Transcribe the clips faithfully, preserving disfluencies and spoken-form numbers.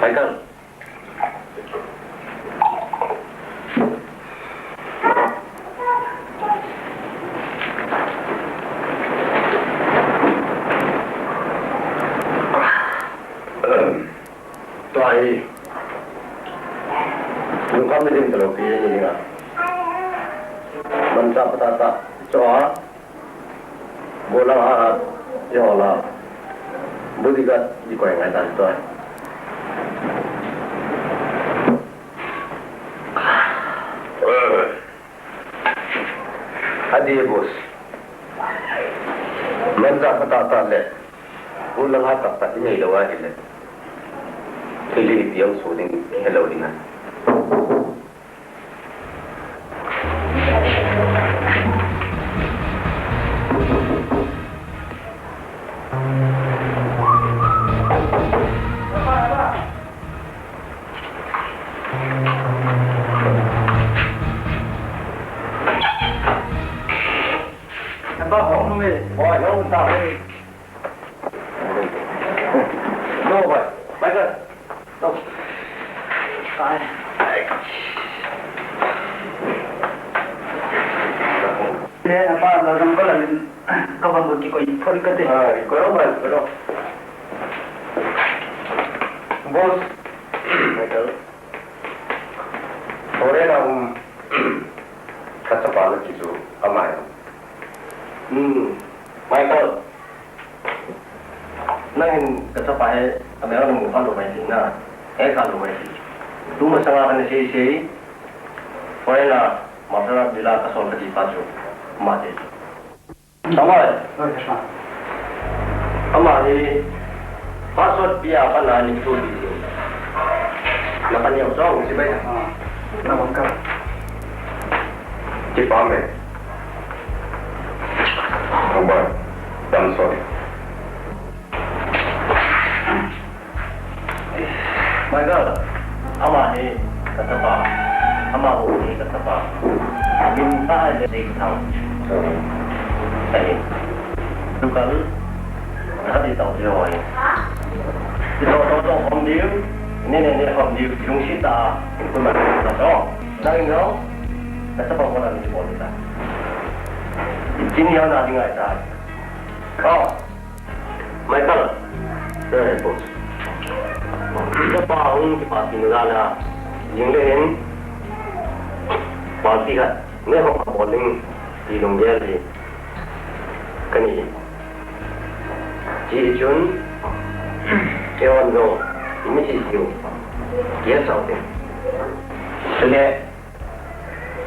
Michael. Tua hi lungkham na ding talou pi ni dinga. Manchah phatah tah. Chua. Golang a, i hola. Bodyguard i koi ngai tan tua. Adi boss. Manchah phatah tah le. Golang a tak tak i nei lou a hile. Thil hi ipi hung soh ding kihe lou ding a. Boss, Michael. Foreign a um, kachapa nati chu ama hi. Hmm, Michael. Nangin kachapa hi, amel namu kha lou mai ti na, he kha lou mai ti. Tumasanga kana seisei, foreign a, Mafra bila kasol kati pa chu, ama ti. Tangoi. Ama hi, password pia pana ni tu ti. Na pani au chong si bai. Na bang ka. Ti pa me. Tangoi. Damsot. Michael, ama hi kachapa, ama hu hi kachapa. Min ta le sei thang. Sai. Tukal, hadi tau le hoi. Ito to to hom diu, ne ne ne hom diu, lungset ta, kun ma ta to. Dai no, kachapa ko na ni bol ta. Tin ya na ding ai ta. Oh. Michael. Eh, boss. Kachapa hung kipa tina la, jing le hin, party khat, ne ho ka bowling, ti lunggel hi, kani. Chi chun, ke on lo, mi chi siu, ke sau te. Sule,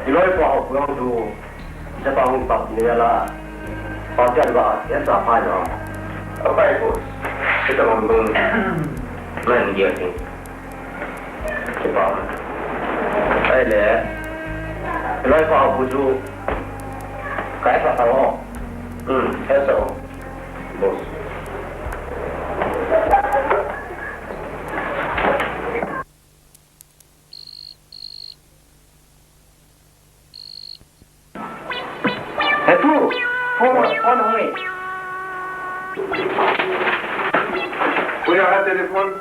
Iloi pa ho puang tu, japa hung pa ni la, pa tia ba, ya sa pa lo. Apa itu? Kita ngomong, main dia ni. Japa. Ai le, iloi pa ho tu, kai pa ta lo. Hmm, eso. Boss. He pu, phone, phone hung e. Pu ya ka telephone.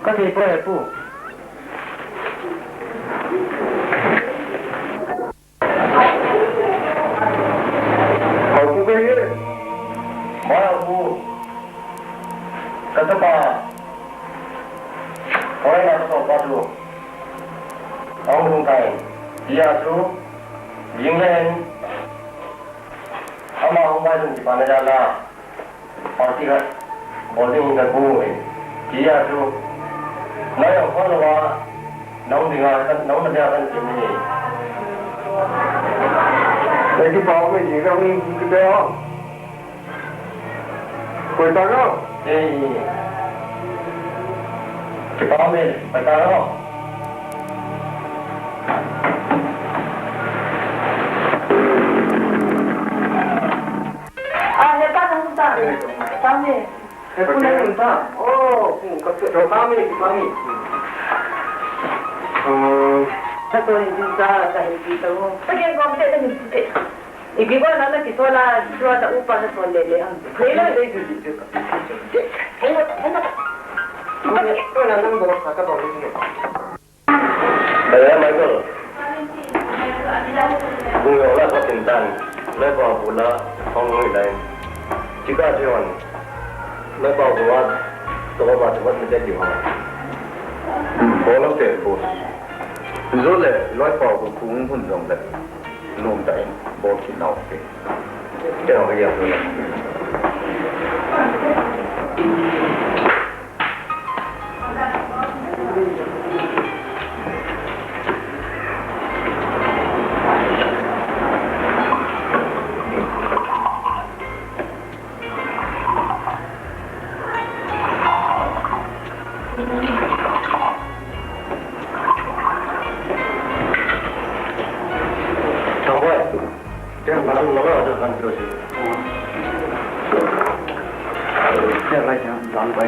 Ka telephone he pu. Hau pu ka ye. Hau pu. Ka tapa. Hoi na ka tapa tu. Hung hung kai. Tia chu, jing le hin, ama hung vai jong kipa na jal a, party khat bol ding hin ka pu e. Tia chu, na jong phone lou a, nang dinga, nang na dia kan tin ni. Nei kipa me ji ka hung ki de o. Koi ta lo? Eh, kipa me, koi ta lo? Ah, he pa nang ta. Pa me. He pu nang ta. Oh, pu ka to pa me, pa me. Hmm. Ka to ni ta, ka he pi ta lo. Ka ke ko te ni te. Ipi bol na na kisol a, kisol a upa na sol le le ham. Hello, hello. Koi na nang bol sa ka bol ni. Kaya Michael. Bung yong la ko tin tan. Lai pa bu la hong ngui lai. Chika John. Lai pa bu wa. To ba tu wat ni te ki wa. Bol la te boss. Zo le lai pa bu kung hun jong le. Nom ta in bol ki nau te. Te no ya. Thang Boi. Thang Boi. Thang Boi.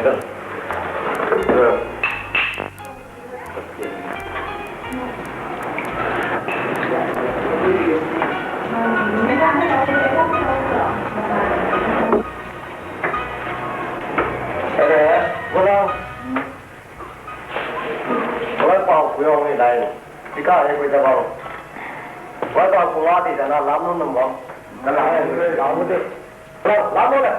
Hello, hello. Wai pao pui ong ni lai. Tika he pui ta bang. Wai pao pui wa ti ta na lam nom nom bang. Na lam nom nom de. Lam nom le.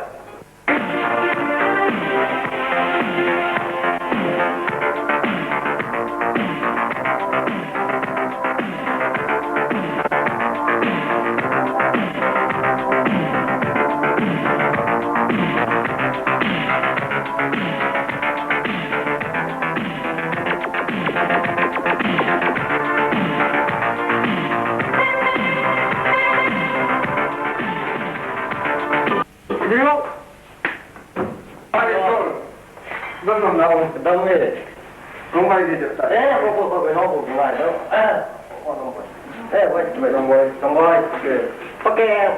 Leo. Ai, John. John, John, John. John, eh. John, mai di jep ta. Eh, ko, ko, ko, ko, ko, ko, mai, no. Eh, ko, ko, ko. Eh, wait, wait, John boy, John boy. Okay. Okay.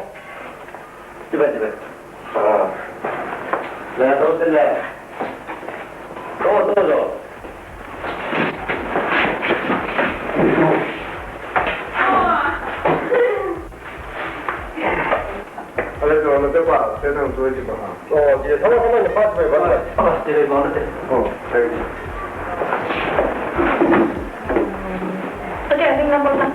Chibai, chibai. Ah. Le, to, to, le. To, to, to. Ale, to, no te pa, te thang to, chibai ha. Oh, chibai, thang, thang, ne pa, chibai, ba. Ah, chibai, ba, ne te. Oh, thank you. Okay, I think number one.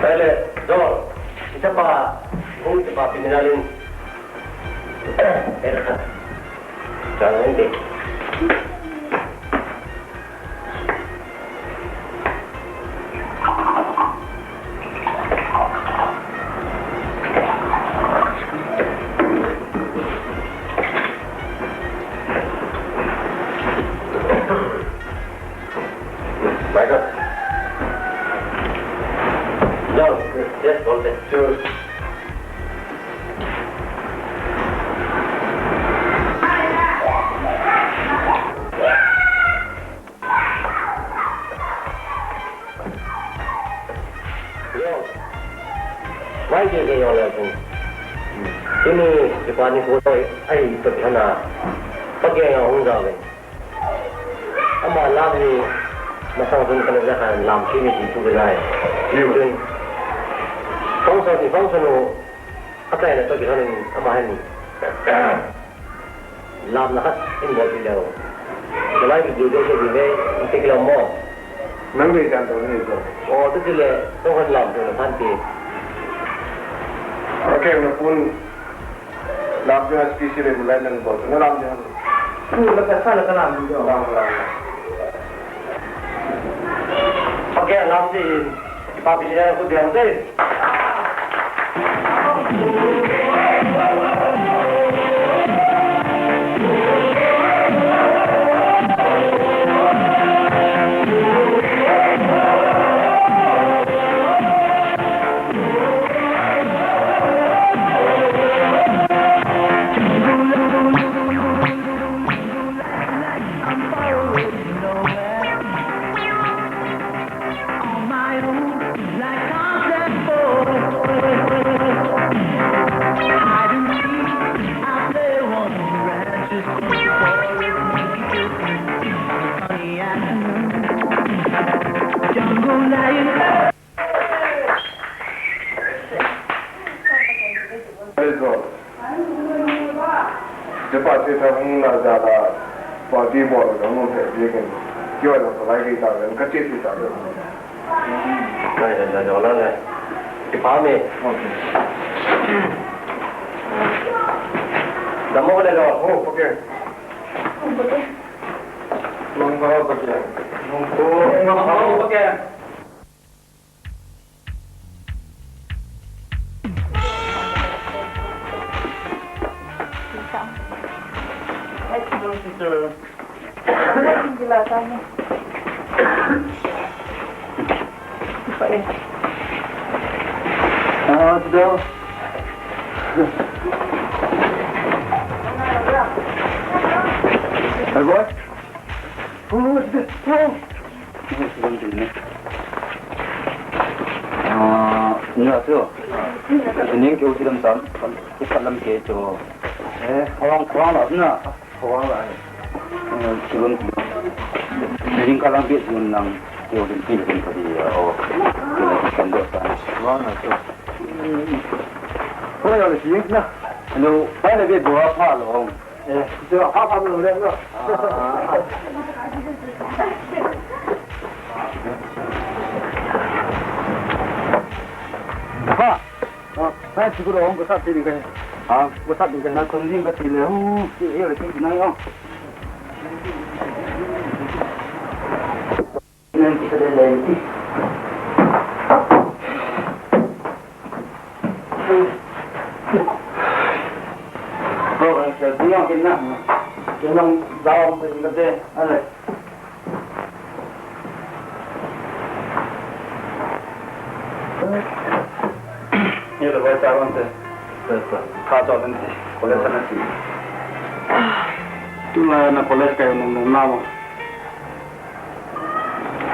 Pele, John, ita pa, hung ita pa pinalin. Pele ka. Jangan deh. Michael. John, yes, bolte. Sure. Yo. Wai ke ke yo le ku. Ini Japan ni ko toi ai to hana. Pake ya hung da le. Ama lam ni masang sun kan le kan lam chi ni ji tu le nai. Ni tu. Kong sa ni kong sa no. Atai na to ki han ama han ni. Lam na khat in bol ti leo. Jalai video de ke video in tik lo mo. Nang ve jan to ni to. O, to ti le, to han lam to na than ti. Okay, na pun lam to speech le bulai nang bol. Na lam to. Tu la ka sa la ka lam to. Lam, lam. Okay, lam ti. Ipa bisi na ku diang te. Depa che tha hung na ja la, party bol ka hung phe bi ken. Kyo la ka lai ki ta ken ka che ti ta ken. Lai la ja la le. Ti pa me. Okay. Damo le lo. Oh, okay. Long ko okay. Long ko. Long ko okay. Hello. Ah, ni a chu. Ning keu ti lam tam, ki khat lam ke chu. Eh, khawang, khawang la na. Khawang la. Eh, chilun. Ning ka lam bi chilun lang. Keu din ti din ka di. Oh. Keu din kan do ta. Khawang la chu. Khawang la si na. Hello, pai le bi bo pha lo. Eh, chu a pha pha lo le no. Ah. Pha. Ah, na chu ko hong ko sa ti ding kai. Ah, ko sa ding kai. Na kon ding ka ti le. Hu, ti e le ti na yo. Nanti ka dei lenti. Ko kan sa dia kin na. Kin nang daw ko ka de. Ale. Ye le bai ta ran te. Tha cho lenti. College na ti. Tulai na college kai nung nung na mo.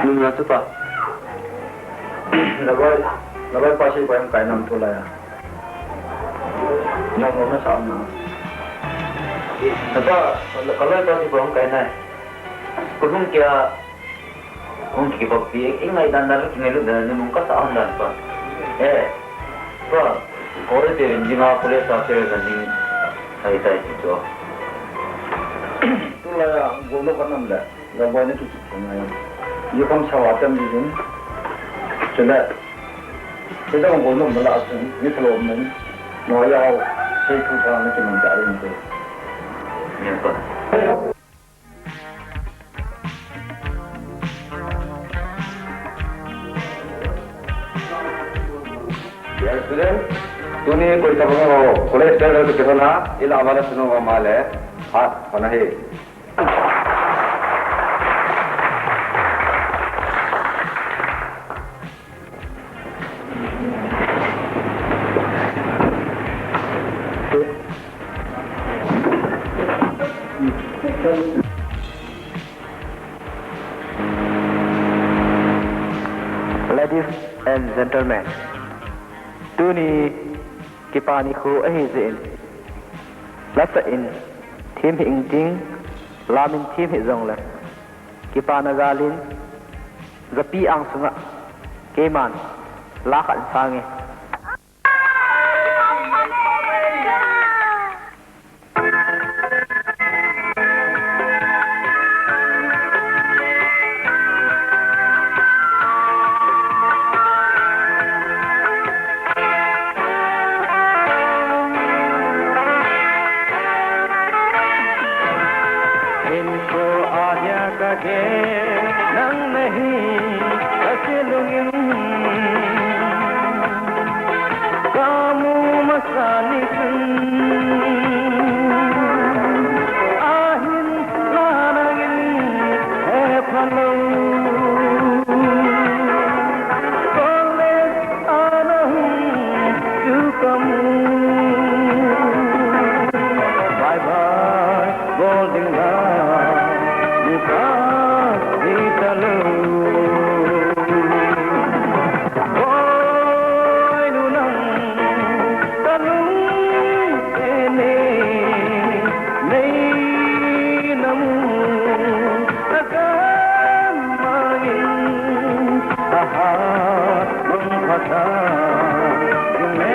Nung na chu pa. Na loi, na loi pa si pa hung kai nam tulai a. Na mo na sa na. Na pa, ka loi pa si pa hung kai na. Ko lung kia, hung ki pa pi, i ngai dan dan, ki ngai lu dan, nung ka sa hung dan pa. Eh, pa, college te jing a college sa te na jing. Hai tai ti cho. Tulai a, go lo ka nam le. Ga boina ki ki ngai. Ye kam sa wa tam di jin. Chule. Chule ko no mala asun. Ni thalo men. No ya ho. Sei thu tha na ki man ta rin ko. Ni ko. Dear student, tuni koi tabang ho college level to kehona, ila amala sunu ho male, hat, hona hi. Ladies and gentlemen, tuni kipa nikho ahi jeh in, lasa in thim hih ing ting, lam in thim hih jongle, kipana jal in, japi ang sunga keiman la khat in sang e. Hinkho a dia ka gel nang nahi ka kilungin. Kamu masa ni sun ahin lanangin he phalou. College ana hung chu kamu. Bye bye. Bol ding la, ni ta, ni ta lo. Boi nu nang, ta lung te ne, nei na mu, ta kan mangin, ta ha, mang pha ta, jing le.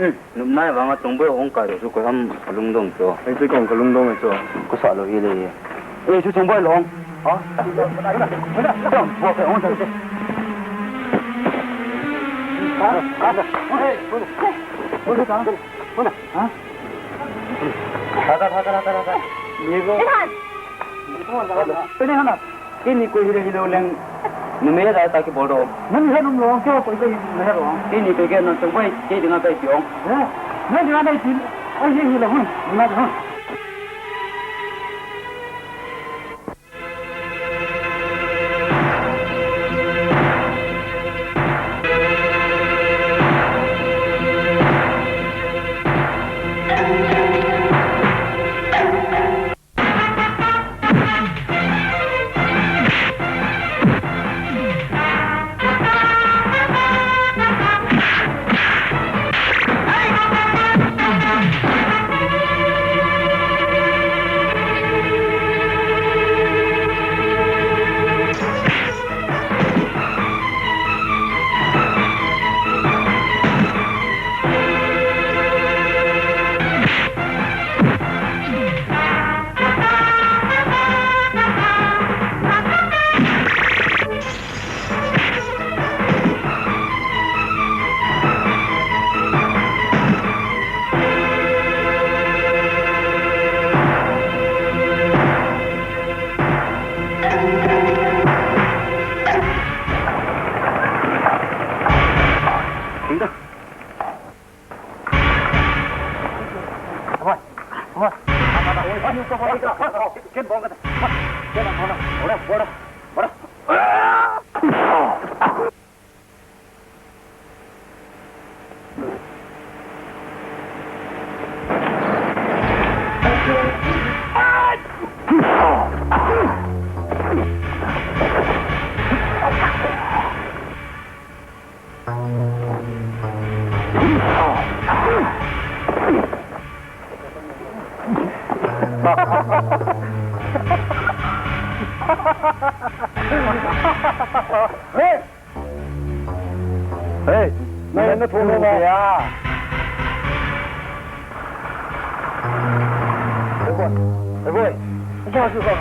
Hmm. Nupna vanga Chongboi hung kai lou chu koi ham kalungdong chu. Ei chu kong kalungdong chu. Kasah lou hile. Ei chu Chongboi long. Ha? Chongboi hung kai chu. Ha? Ha? Ha? Ha? Ha? Ha? Ha? Ni ko. Pene hana. Keini koi hile hile leng. Numei da ta kibol do. Nang he num lo, kei koi kei numei lo. Keini koi kei nang Chongboi, kei dinga kei tiong. He? Nang dinga dai tin. Ai he hile hun. Dinga hun. Hey! Hey! Hey, boy. Hey, boy. Hey, boy.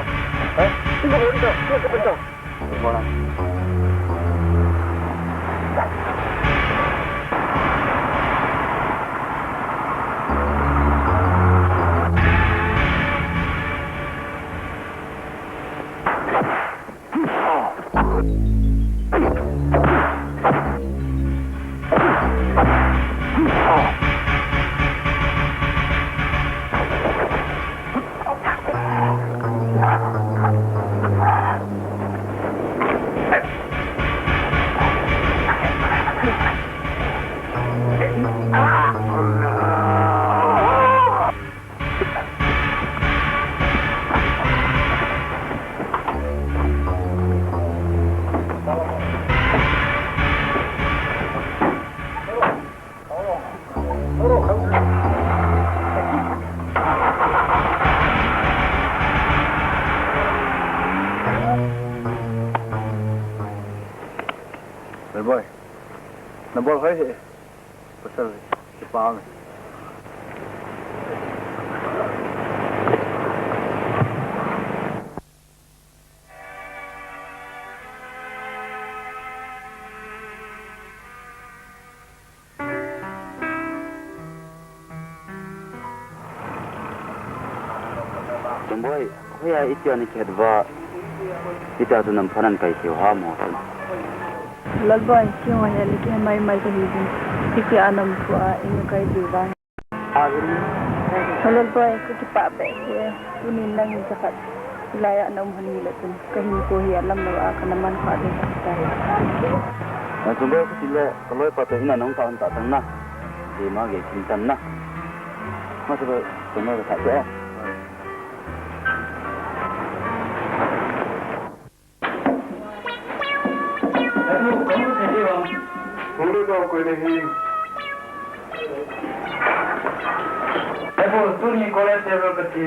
Hey, boy. Hey, boy. Nabol hoi hi. Pasal hi. Kipa me. Chongboi, hoiya itia nakihet uva, itia chu namphana nakai thei u ham o. Lalboi, keiho hi le kihe maimai kahi jin. Hitia namphua, ina kai diu va. Lalboi, kakipah behseh e. Tunin nangin jakhat hilaiya naum lhon hile chun, kahinkho hi alam lou a kana manpha ding kahitai. Chongboi, kati le kaloipa toh ina nahung kah hon ta tang na. Keima gei khin tan na. Masa ba, chongboi, kasah te o. Hung lut o, koi nahi. Ebu, tuni college level kati.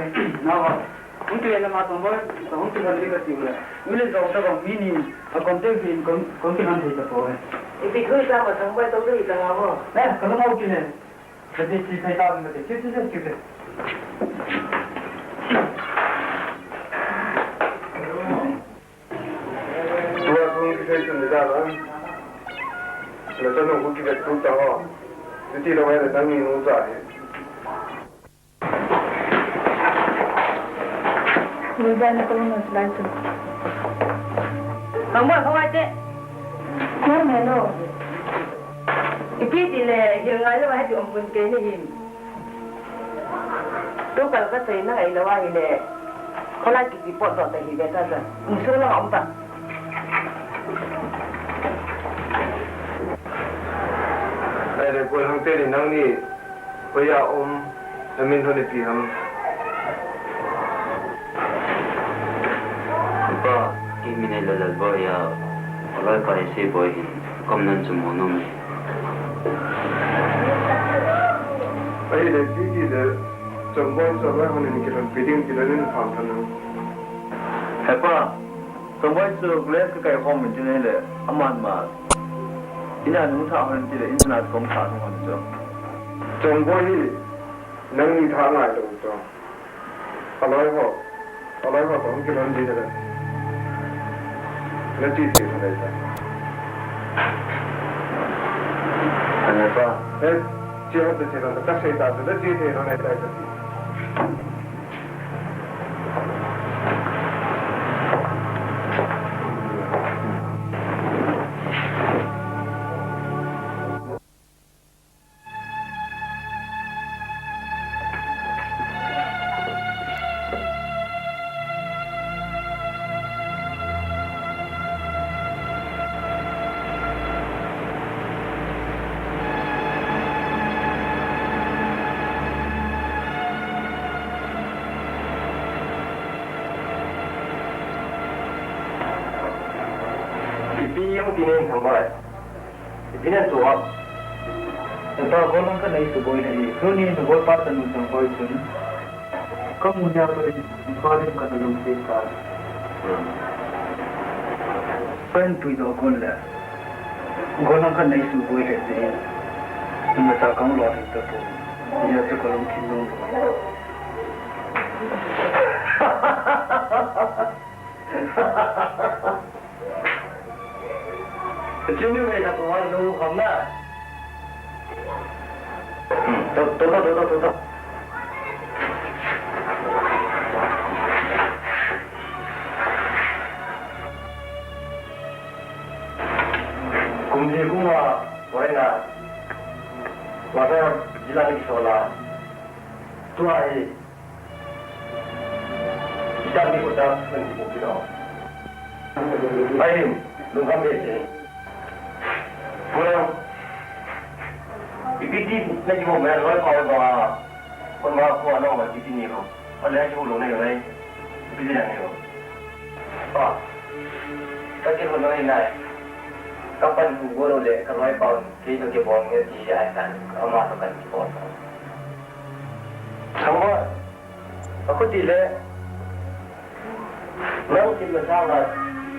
Nawa. Hung kile lama Chongboi, hung kile lama kati ule. Ule jo ta bang mi ni, a contact in kon, kon kihan thei tapoi. Ipi thu sa ma Chongboi, tong dei ta nga mo. Eh, kalau mau kile. Kati chi thei ta, kati chi, chi, chi, chi. Tua sung kisei chun ni da la. Nachanu khu kivet tu ta ho. Chuti lou hile nangni nu cha hi. Ni da na ko nu lai chun. Hang mo, hang ai te. Mo me lo. Ipi ti le, hil ngai lou a hiti um pon kei ni hin. Tukal kasei na ngai lou ahile, kholai kiti potdoh ta hi ve ta ta. Insung lang a um ta. Ahile, Golhangte le nangni, hoiya um, namin hon ipi ham? Hepa, kei min ahile Lalboi a, kaloipa Isiboi hin, kaum nom chu mo nom e. Ahile, ipi ti le, Chongboi chu aloi hon in kilhonpi ding ti le nin pham tha nang. Hepa, Chongboi chu college kakai khom in tin ahile, aman ma. Ina nung tha hon ti le, in na kom tha nung hon chu. Chongboi hi, nangni tha ngai lou chu. Aloi ho, aloi ho toh kilhon ding le. Nache thei lhon nai ta. Ane pa. Eh, che ho te che lhon ta, kasei ta chu nache thei lhon nai ta kati. Pi jong ti nen thang bai. Ti nen tu a. Ta ko lang ka nei su boi nei. Su ni tu boi pa ta nu sang boi sun. Ka mu nia ko ri, ko ri ka na lung se ta. Pen pui do kon le. Ko lang ka nei su boi le se. Ni ma ta ka lo ni ta ko. Ni ya ta ko lung kin lung. Chini me na ko wan lu kham na. Hmm, to, to, to, to, to, to. Kum ni kum a, koi na. Wa ta jila ni sola. Tua hi. Kita ni ko ta sen ko kino. Ai, lung kam be se. Ko lang. Ipi ti na ki mo me loi ko ba. Ko ma ko na ma ti ni ko. Ko le ki lo ne ne. Ipi ti na ni ko. Pa. Ka ki lo ne na. Ka pan hu go lo le ka loi pa. Ki to ki bom nge ti ai kan. Ama to kan ki bom. Sangwa, akhuti le, nang kin na sanga,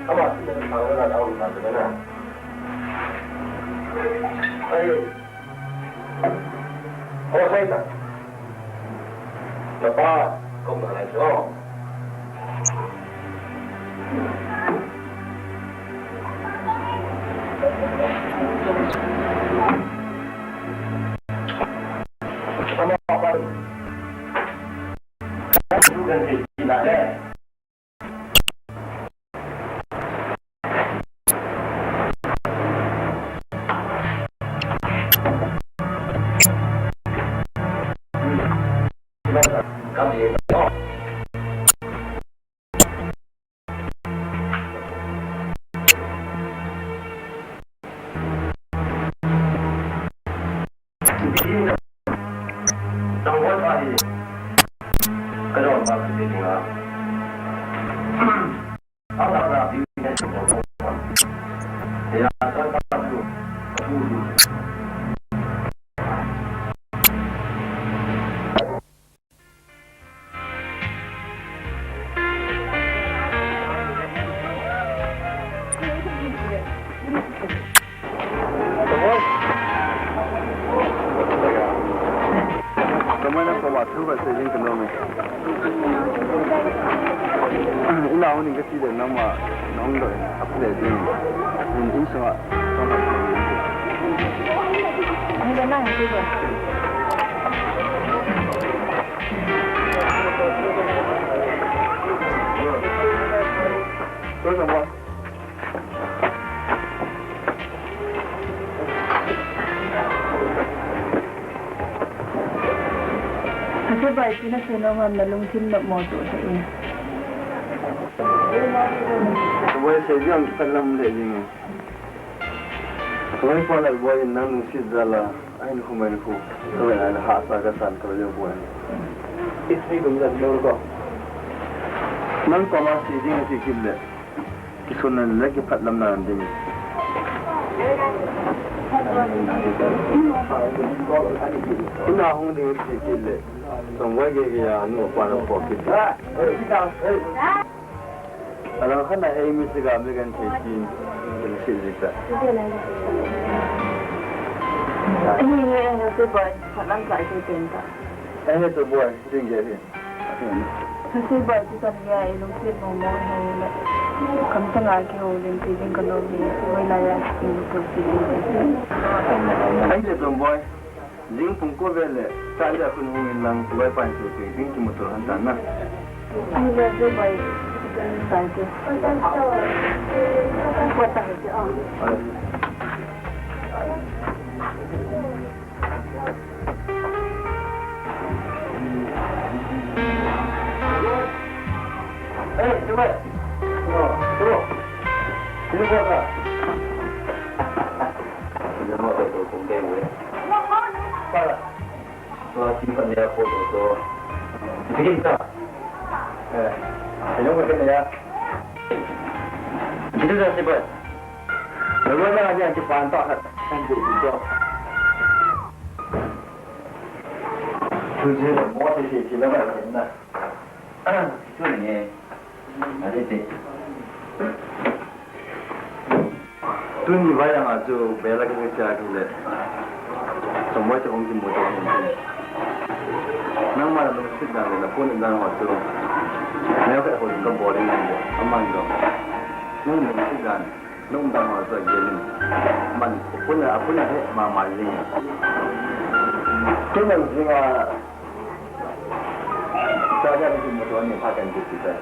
ama kin na sanga na tau na na. Ai, ko sai ta. Na pa, ko na lai so. Kamai na ko ba thu ba se jing kano me. Ina honi ka ti de na ma na hong do a pu de jing. In in so. Ni da na ni ba. Ase bai tina se no ngam na lungthim na mo to se e. Bai se jong kalam le jing. Bai pa la bai na nu si jala. Ai, nu mai nu. Kawei ai, hahsa kasan, kawei le buan. Isri gum jan lo ko. Nang koma si ding si kit le. Kisun nan le kiphat lam nan ding. Ina hung ding si kit le. Song wai ge ge ya, nu pa na ko kit. Alang khat na hei mi siga mi kan thei tin, kan thei zik ta. Ni ni ni tu boy, phalam sa tu tin ta. Ni ni tu boy, ding ge hi. Tu boy, tu tam ge, i lungsit mo mo hei le. Kam ta nga ki ho lim ti ding ka lo ni, boy la ya, ni tu ti ding. Ni ni tu boy. Jing pung ko vel le, cha le khun hung in lang, Bai pan chu chu, jing kimu tur han tan na. Ai le, je Bai, sai ke. Ko ta he ke a. Ai. Eh, je Bai. Oh, je Bai. Je Bai ka. Je Bai ka, kung ke we. Para. Tua si pan ya photo to. Bikin ta. Eh, hello, bikin ya. Bikin ta si pa. Lolo na dia kipan ta khat. Kan dia dia. Tu je mo se se se la ba na. Tu ni nge. Ade te. Tuni vaiya nga chu bela kisa kisa kile. Chongboi te hung kimu to hung kimu. Nangma lungset dan le, na pun dan ho chu. Neo ka ho ka bol in le, aman jong. Nang lungset dan, nang dan ho chu a gel in. Man, pun a, pun a he, ma, ma jing. Tun a jing a, cha cha kimu to ni pha kan ti ti ta.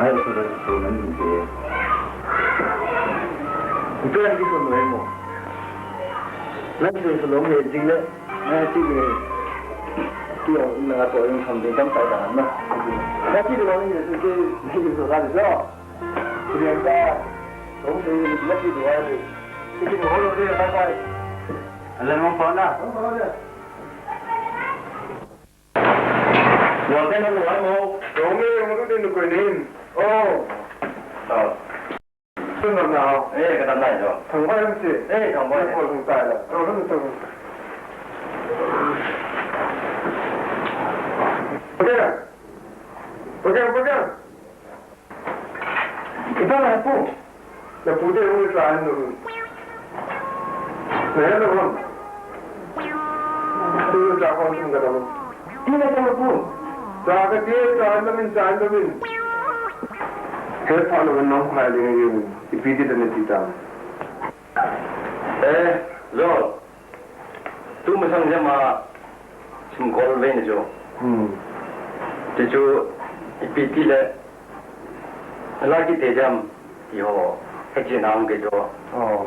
Ai, so da so nan ni ke. Ito yan ki so no mo. Nan so so lo me jing le. Na ti ke. Ti yo na to yung tham de tam tai da na. Na ti lo ni so ke ni so da so. Ti ya ka. Tong de na ti do ai. Ti ki ho lo de bye bye. Alan mo pa na. Mo pa na. Lo te na lo mo. Lo me mo tu din ko nin. Oh. Oh. Tu na na. Eh, ka tam nai jo. Thang bai si. Eh, thang bai. Ko sung tai la. To sung to. Pakai. Pakai, pakai. Ito na pu. Na pu de ru sa an ru. Na ya na ru. Tu sa ko tum ka ru. Ti na ta pu. Sa ka ti sa an min sa an min. Ke pa lo na ko ha de ni. Ipi ti da ni ti ta. Eh, lo. Tu masang jam a sum kol ve na chu. Hmm. Ti chu ipi ti le la kiti jam ti ho. Ka chi na hung ke chu. Oh.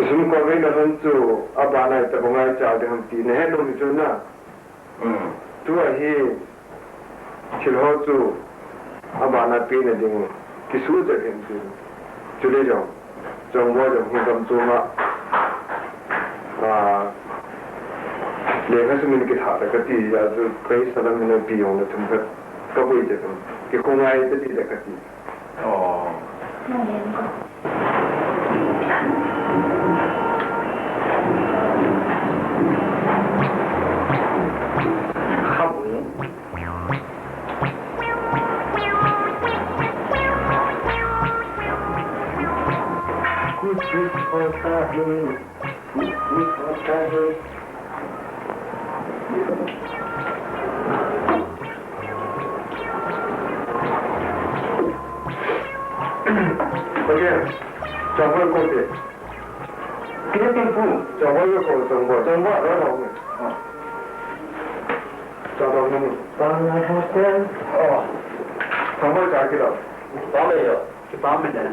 Sum kol ve na hung chu a ba nai ta ba ngai cha de hung ti ne he lo mi chu na. Hmm. Tua hi thil ho chu a bana pena ding kisu jep hin tin. Chule jong, Chongboi jong hi gam chunga, a, lekha simin kithah ta kati, a chu kei salam hin a pi jong le thum khat ka boi jep hin. Kikhongai ta ti ta kati. Chongboi ko te. Kile tin pu. Chongboi ko, Chongboi. Chongboi, ro ro. Cha dong ni. Pa na ho te. Oh. Chongboi cha kilo. Pa me yo. Kipah me de.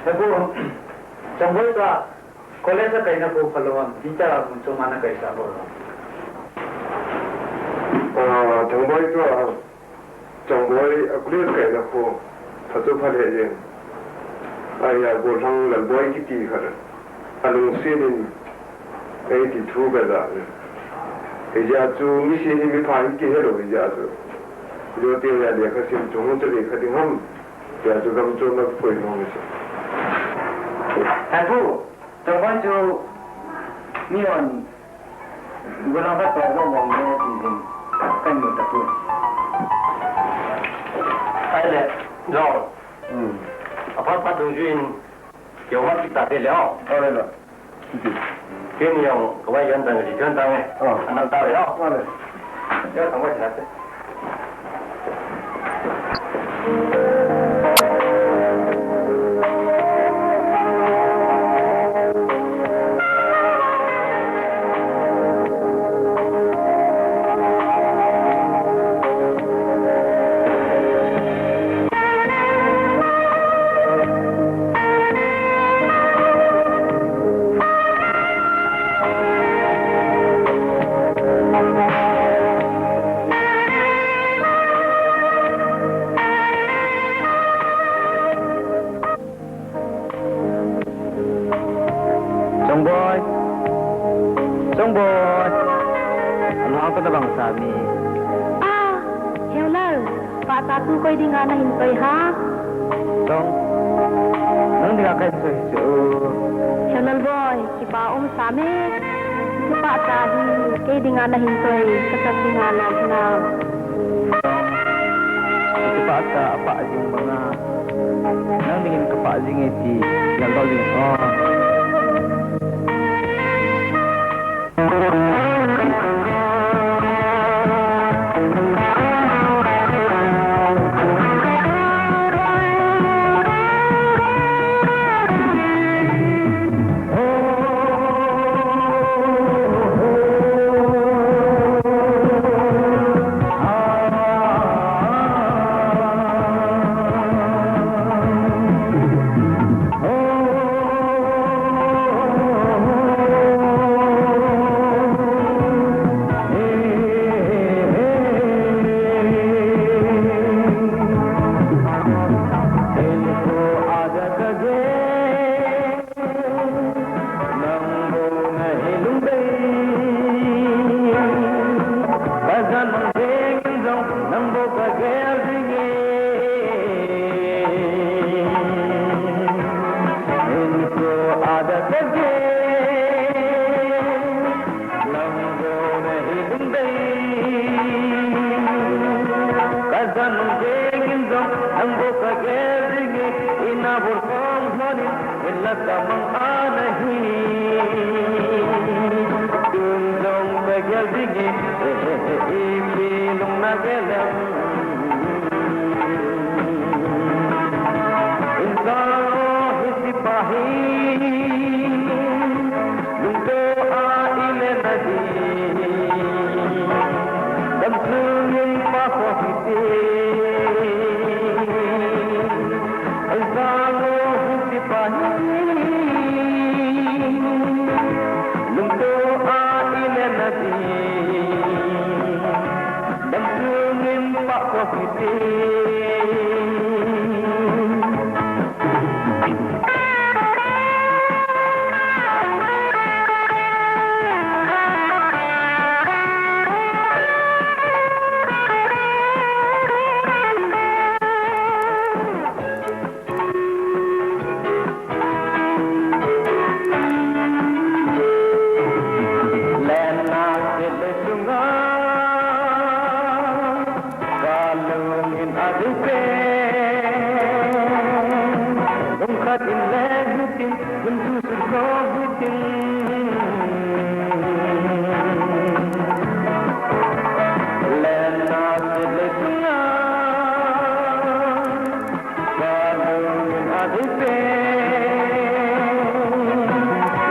Napu, Chongboi cha, college a kaina khu phalou ham, teacher a mun chom a na kaisah bou ham? Ah, Chongboi chu, Chongboi a college kaina khu pha chu pha lheh jeng. Ahia, gollhang Lalboi kiti khat. Alungset in eiti thu kaja. Hijeh chun misie hi mipha hi kihe lou hijeh chun. Jote a lekha sim chu hung chu lekha ding ham. Tia chu gam chu na poi lou ni se. Thapu, Chongboi chu mihon gollhang khat toh lou mong le ti jing kamu tapoi. Ahile, John. Hmm. Aphat phat dungjuiyin Keiho ma kita te le o. Ole lo. Kiti. Keini jong kavai jan tang, ji jan tang e. Oh. Anam ta le o. Ole. Yo, tang vai sa te. Chongboi. Chongboi. Alhang ko tabang sa mi. Pahcha chu koi dinga nahin choi ham? Dong. Nang dinga kahin choi chu. He Lalboi, kipa um sah e. Hiche pahcha hi kei dinga nahin choi, kachanu dinga lom hinam? Hiche pahcha apah jing banga nang dingin kapah jing e ti geldoh jing o. Nang bou nahi lungdei, kajan mang jeng in jong nang bou kagel jing e. Hinkho a dia kagel, nang bou nahi lungdei, kajan mang jeng in jong nang bou kagel jing e. Ina bou kong lhon in, Hinla kamang a nahi. Tun jong kagel ding e, eh, eh, eh, ipi lung nagel em. Insung o hiche pa hi, lungto a ile nadi. Damsung in pa ko hiti. Insung o hiche pa hi, lungto a ile nadi. Damsung in pa ko hiti. Lenna sele sunga, kalung in adei pen, lungkhat in le hitin, mun chu sun ko hitin. Lenna sele sunga, kalung in adei pen,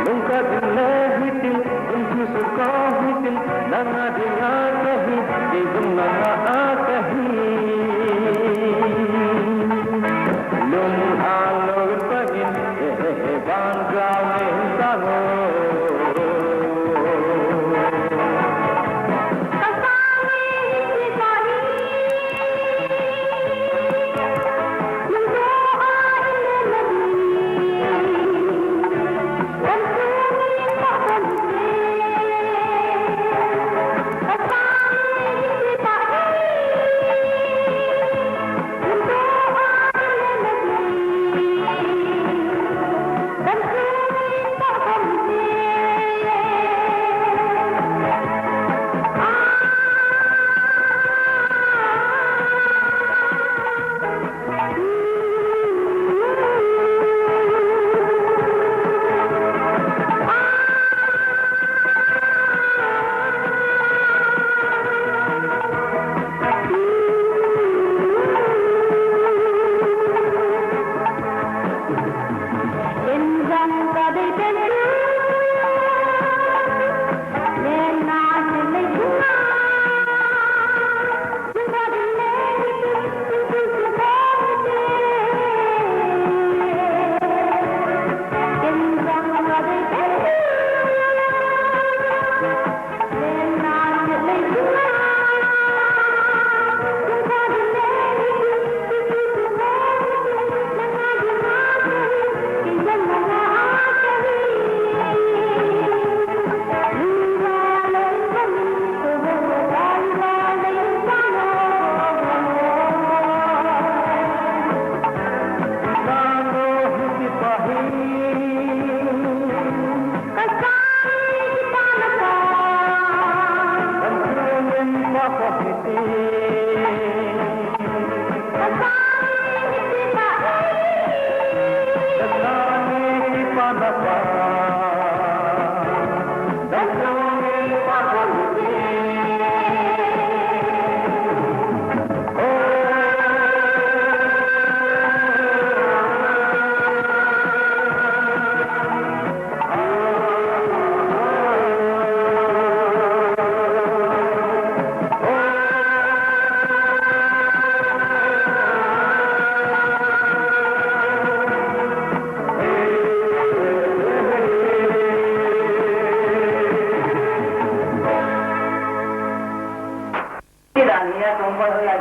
lungkhat in le hitin, lungkhu suko hitin, nanga dinga kahi, kei jong nanga kahi. Lung a lou in pangin, eh, eh, eh, bang jao in sang o.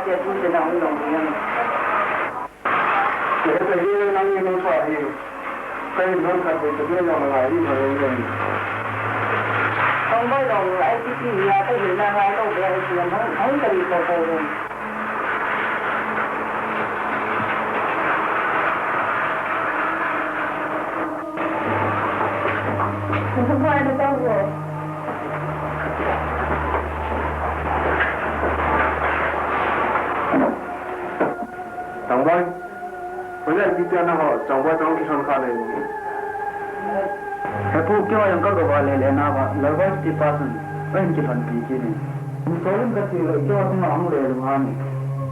Tia tu te na hung dong ding. Tia te hi nang ni nung sa hi. Kai don khat te te nong ngai ni nong ni. Kong bai dong ai ti ti ya kai na ngai lo be ai ti hung hung ka ni ko ko. Changboi, hoilai pi tia nangho Changboi toh kisonkhah le. He pu, keiho jong ka gava le le na va, Lalboi kiti pa chun ahin kilhonpi kit in. Hung sol in kati le, keiho chunga hung le lou ahi.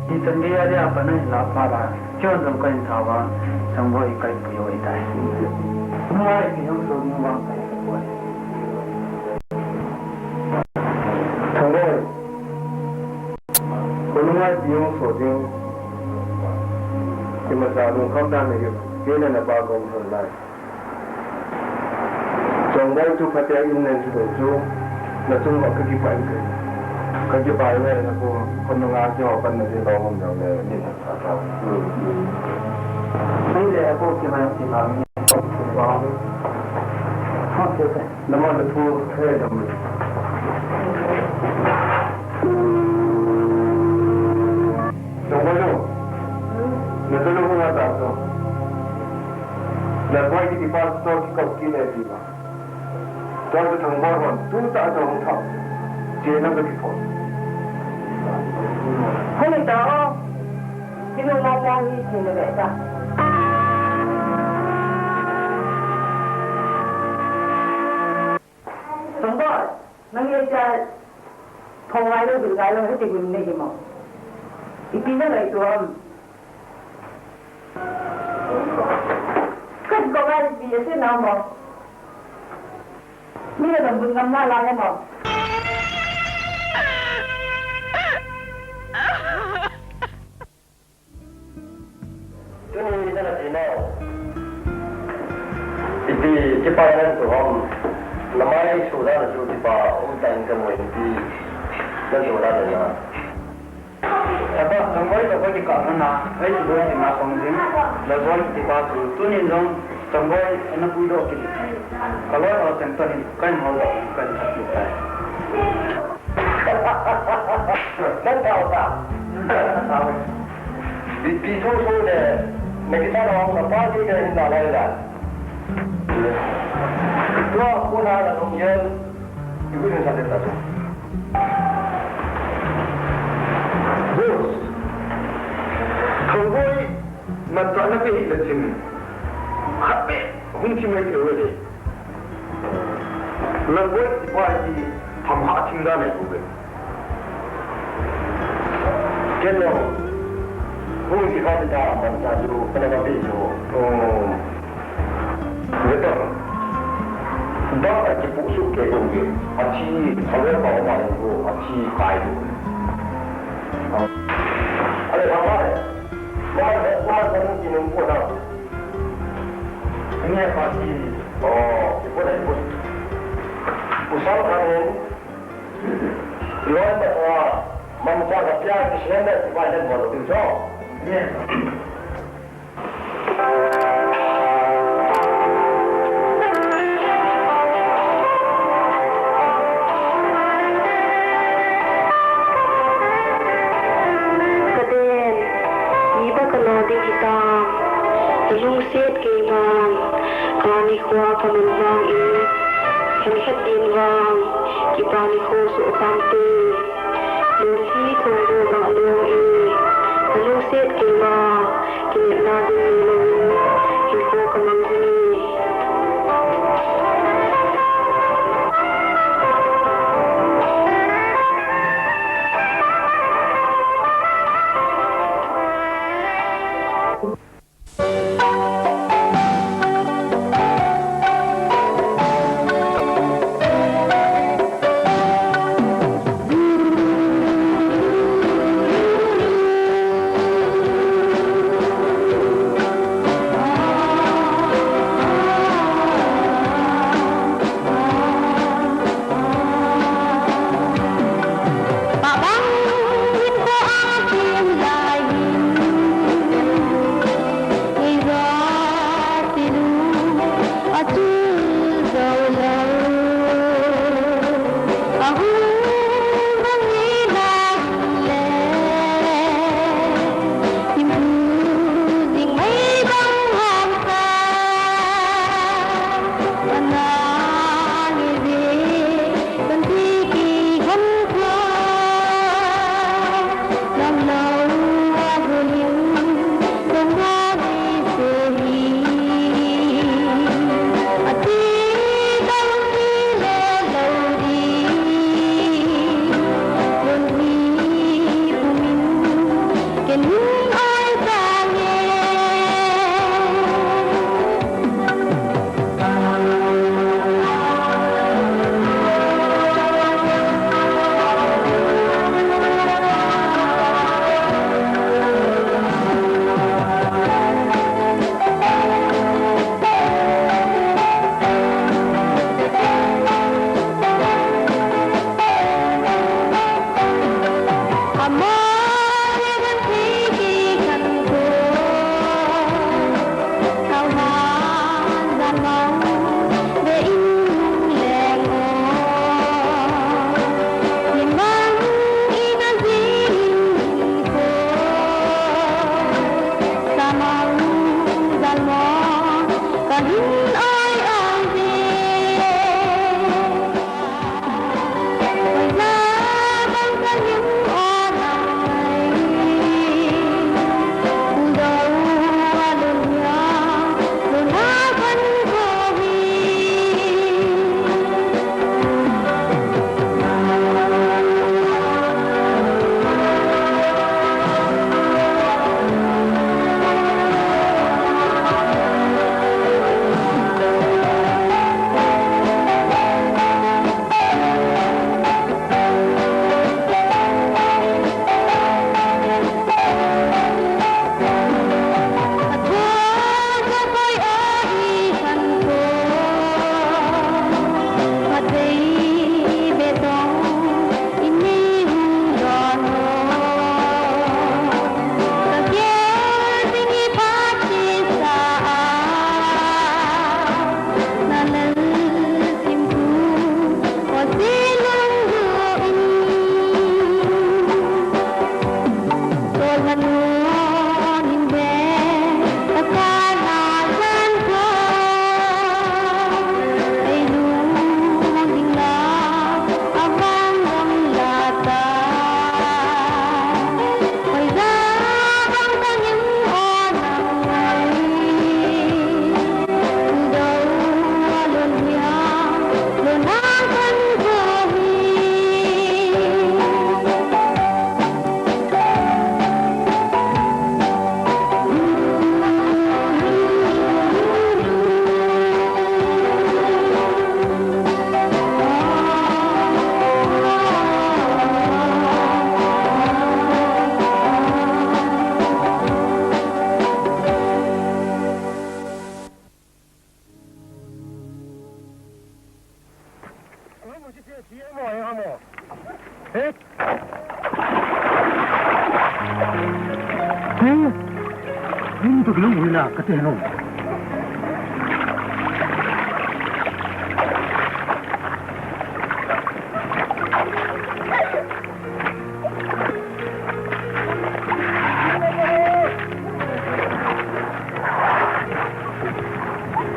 Hichan gei a dia pat nahin lah phat a, keiho jong kahin thau va, Changboi kahin pui u ahitai. Nunga le keiho sol in vang kahin pui. Changboi, khonunga pi hung sol ding, imacha lungkham dan nahi, kei le napa kaum lhon lai. Changboi, tu phatea in nen thudol chu, nachung uva kakipah in kahi. Kakipah e, napu, khonunga keiho panna ding lou hom jong le, ni sa sa ta. Hmm, hmm. Hei le, apu, kima ti ma mi. Wow. Okay, okay. Nama na thu thei dam. Changboi nu. Na tu nu na ta so. Lalboi kiti pa chu kikop kit e ti ba. Tua chu Changboi hon tu ta chu hung thap. Che na ka ti pho. Hoi ta o. Kinu mo mo hi che na ve ta. Changboi, nang ye cha thong ngai lo, bil ngai lo, hiti gun nei hi mo. Ipi na ngai tuam. Kat ko ngai pi ase na mo. Mi na dam gun ngam na la he mo. Tuni nana ti nau. Ipi kipa nan tu ham. Namai su dan chu kipa um tan ka mo ipi. Nan tu dan na. Saba, Changboi to ko kikah na na, ei tu doi na kong jing. Lalboi kipa chu, tuni jong, Changboi na pui doh kit. Ka loi ho ten to hin, kahin hol doh, kahin thak kit tai. Nang tao ta. Pi, pi thu thu le, na kisa na hong na pa ti le hin na lai la. Tua, ku na na dong yen, i ku din sa de ta tu. Boss, Changboi, na ta na pe hi la chin. Khat pe, hung chi mai te we le. Lalboi pa ti tham ha thim da nei ko be. Ken lo. Hung ti kha ta man ta ju, kana ba pe ju. Oh. Ve ta. Da a kipu su ke ko be. A thi, a ve pa ma ko, a thi kai ko. Ale ba ma. Mama, mama, mama, mama, mama, mama. Ni apa si? Oh, ibu dah ibu. Usah kan ni. Luar dah tua. Mama, mama, dia di sini dah, ibu ada buat lebih jauh. Ni. Kaden, iba kalo ding hitam, kalungset kei vang, kani khua kaman vang in, khan khat din vang, kipa ni kho su tam te. Lungsi thong bu bang lung e, kalungset kei ma, kinepna ding nei lo, hinkho kamang ding e.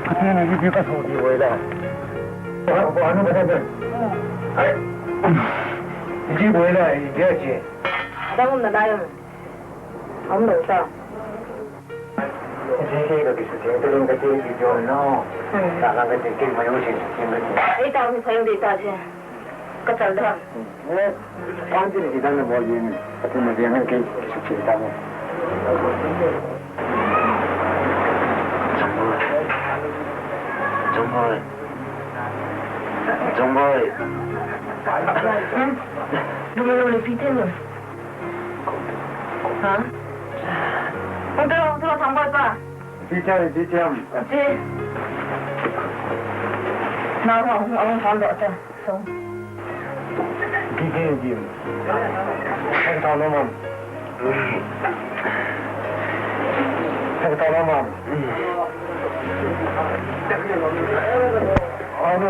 Ati na, iti ka so di wai la. Ba, ba, ano ba na? Hai. Iti wai la, iti achi. Dang um na na yun. Umlou ta. Iti ke ka kisuting tuling ka ti video no. Hmm. Ta lang ka ti ke mayo si suting ka ti. Ei ta um sayong di ta si. Ka chal da. Hmm. Eh, kwan ti ni dan na bol yin. Ka ti na di na ke kisuting ta mo. Jumbo. Jumbo. Jumbo. Hmm? Jumbo, jumbo, pi te no. Ha? Hung tiro, hung tiro, Thangboipa. Ipi cha, ipi cha. Ipi. Nang hung, hung, hung, hung, hung, hung. Ipi cha, ipi. Hung tiro, mam. Hung tiro, mam. Ano,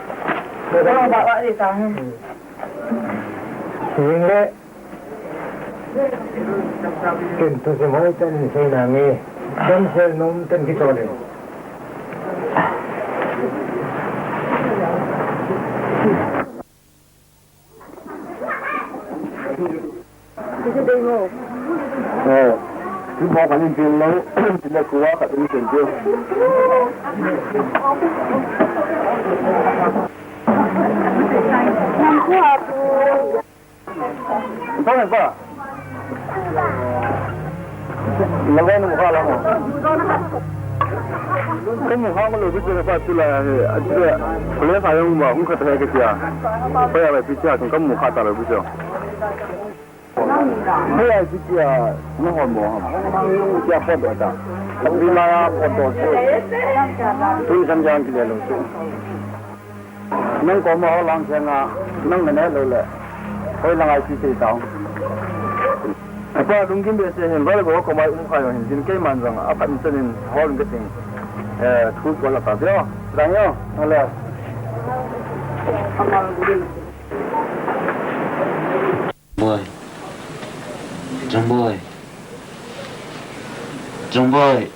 Ba, ba, ba, di ta. Yin le. Ken tu se mai ten sei na nge. Ten se nom ten ki chole. Isi dei mo. Eh, tu mo kan in pin lo, tu le kuwa ka tu in pin tu. Nang kuwa tu. Bang ba. Lawan mo ka la mo. Kamu ha ko lo bi tu na pa tu la he. Ati ya. Kule sa yong ba, hung ka ta he ke tia. Pa ya ba pi tia, kamu ha ta lo bi tu. Hei ai si tia na hon mo ham. Tia photo ta. Tapi la ya photo tu. Tu sam jang ki le lo tu. Nang koma ho lang khenga, nang na ne lou le. Hoi lang ai ti sei tao. Apa lunggim behseh in, Valgo koma i um kha jong hin, tin keiman jong aphat chan in hol in ka ting. Eh, thu ko la ta tio. Dang yo, ale. Boy. Chung boy. Chung boy.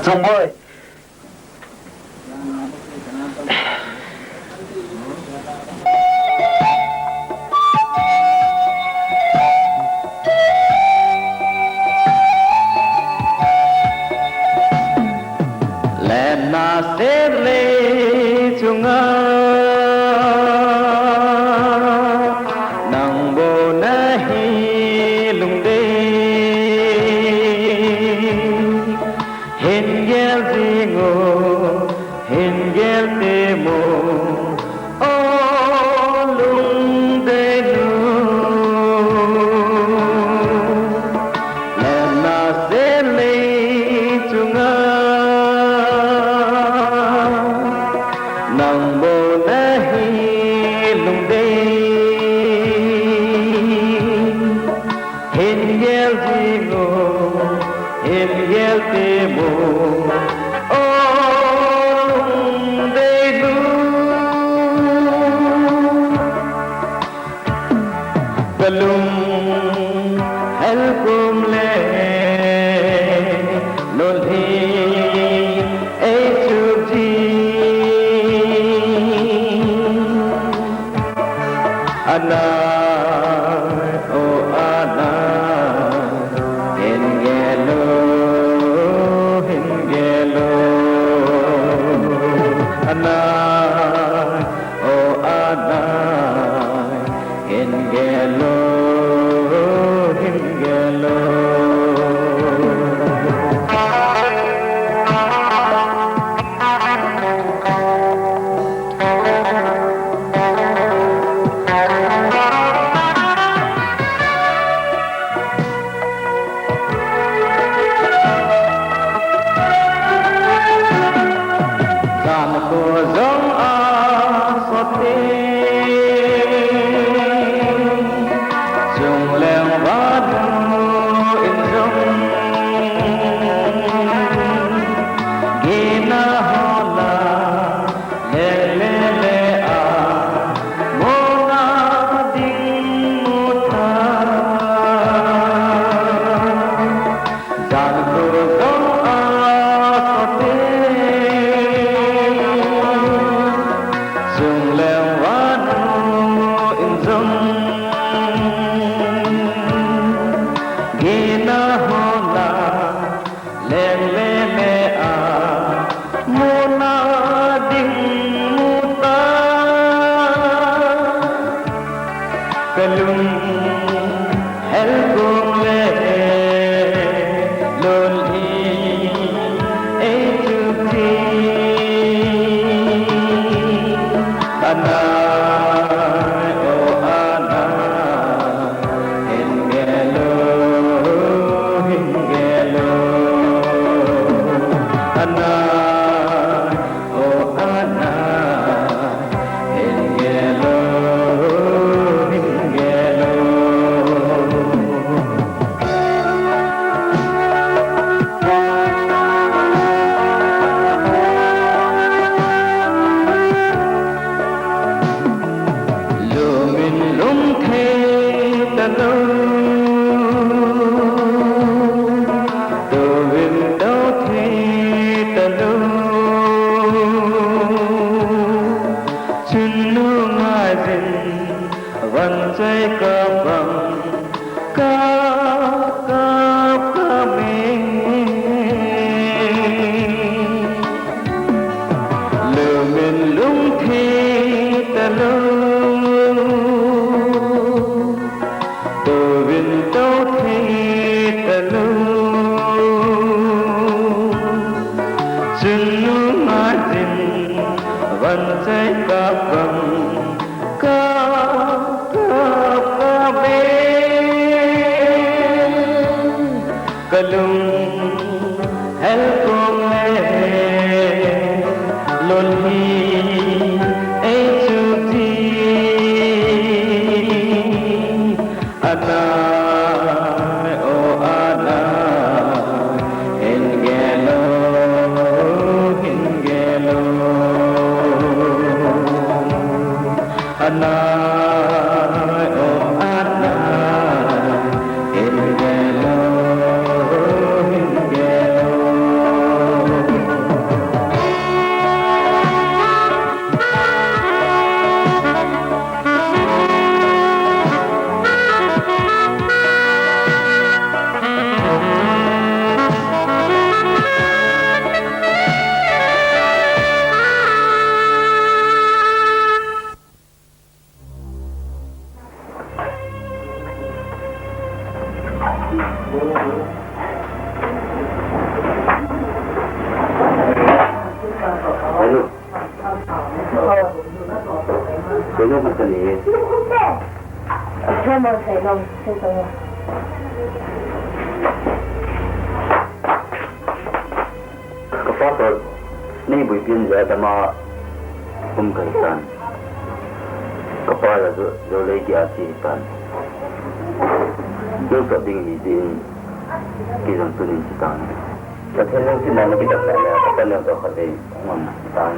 Chung boy. Lenna setlei chunga nang bou nahi lungdei. Hin gel jing o, hin gel temo, o lungdei nu. Lenna setlei chunga nang bou nahi lungdei. Hin gel jing o, hin gel temo, o lungdei nu. Ka lunghel kom le lolhin ei chup jing. Anai, o anai, hin gel o, hin gel o. Anai, o anai, hin gel o, hin gel o. Jan ko jong asot e, chungleng vanu in jong, gina ho la, le le le a, mona ding mu ta. Jan ko jong asot e, chungleng vanu in jong, gina ho la, leng le le a, mona ding mu ta. Ka lunghel kom le lolhin ei chup jing. Anai, o anai, hin gel o, hin gel o. Anai, o anai, hin gel o, hin gel o. Lum in lung thei talou, tou in tou thei talou. Chun nungai jin, van chai kap bang, kap kap kap e. Lum in lung thei talou, tou in tou thei talou. Chun nungai jin, van chai kap bang, kap kap kap e. Ka lunghel kom le Koi jong khat kani e. Athum mo sai long, sai long. Kapa toh neiboipi in jeh a dam a um kahi tan. Kapa la jo, jolei gei a thi tan. Lungset ding hi jeh in kei jong tunin thi tan. Pathen lungsetna na kidang na le, kapa neo toh khatvei hung um tan.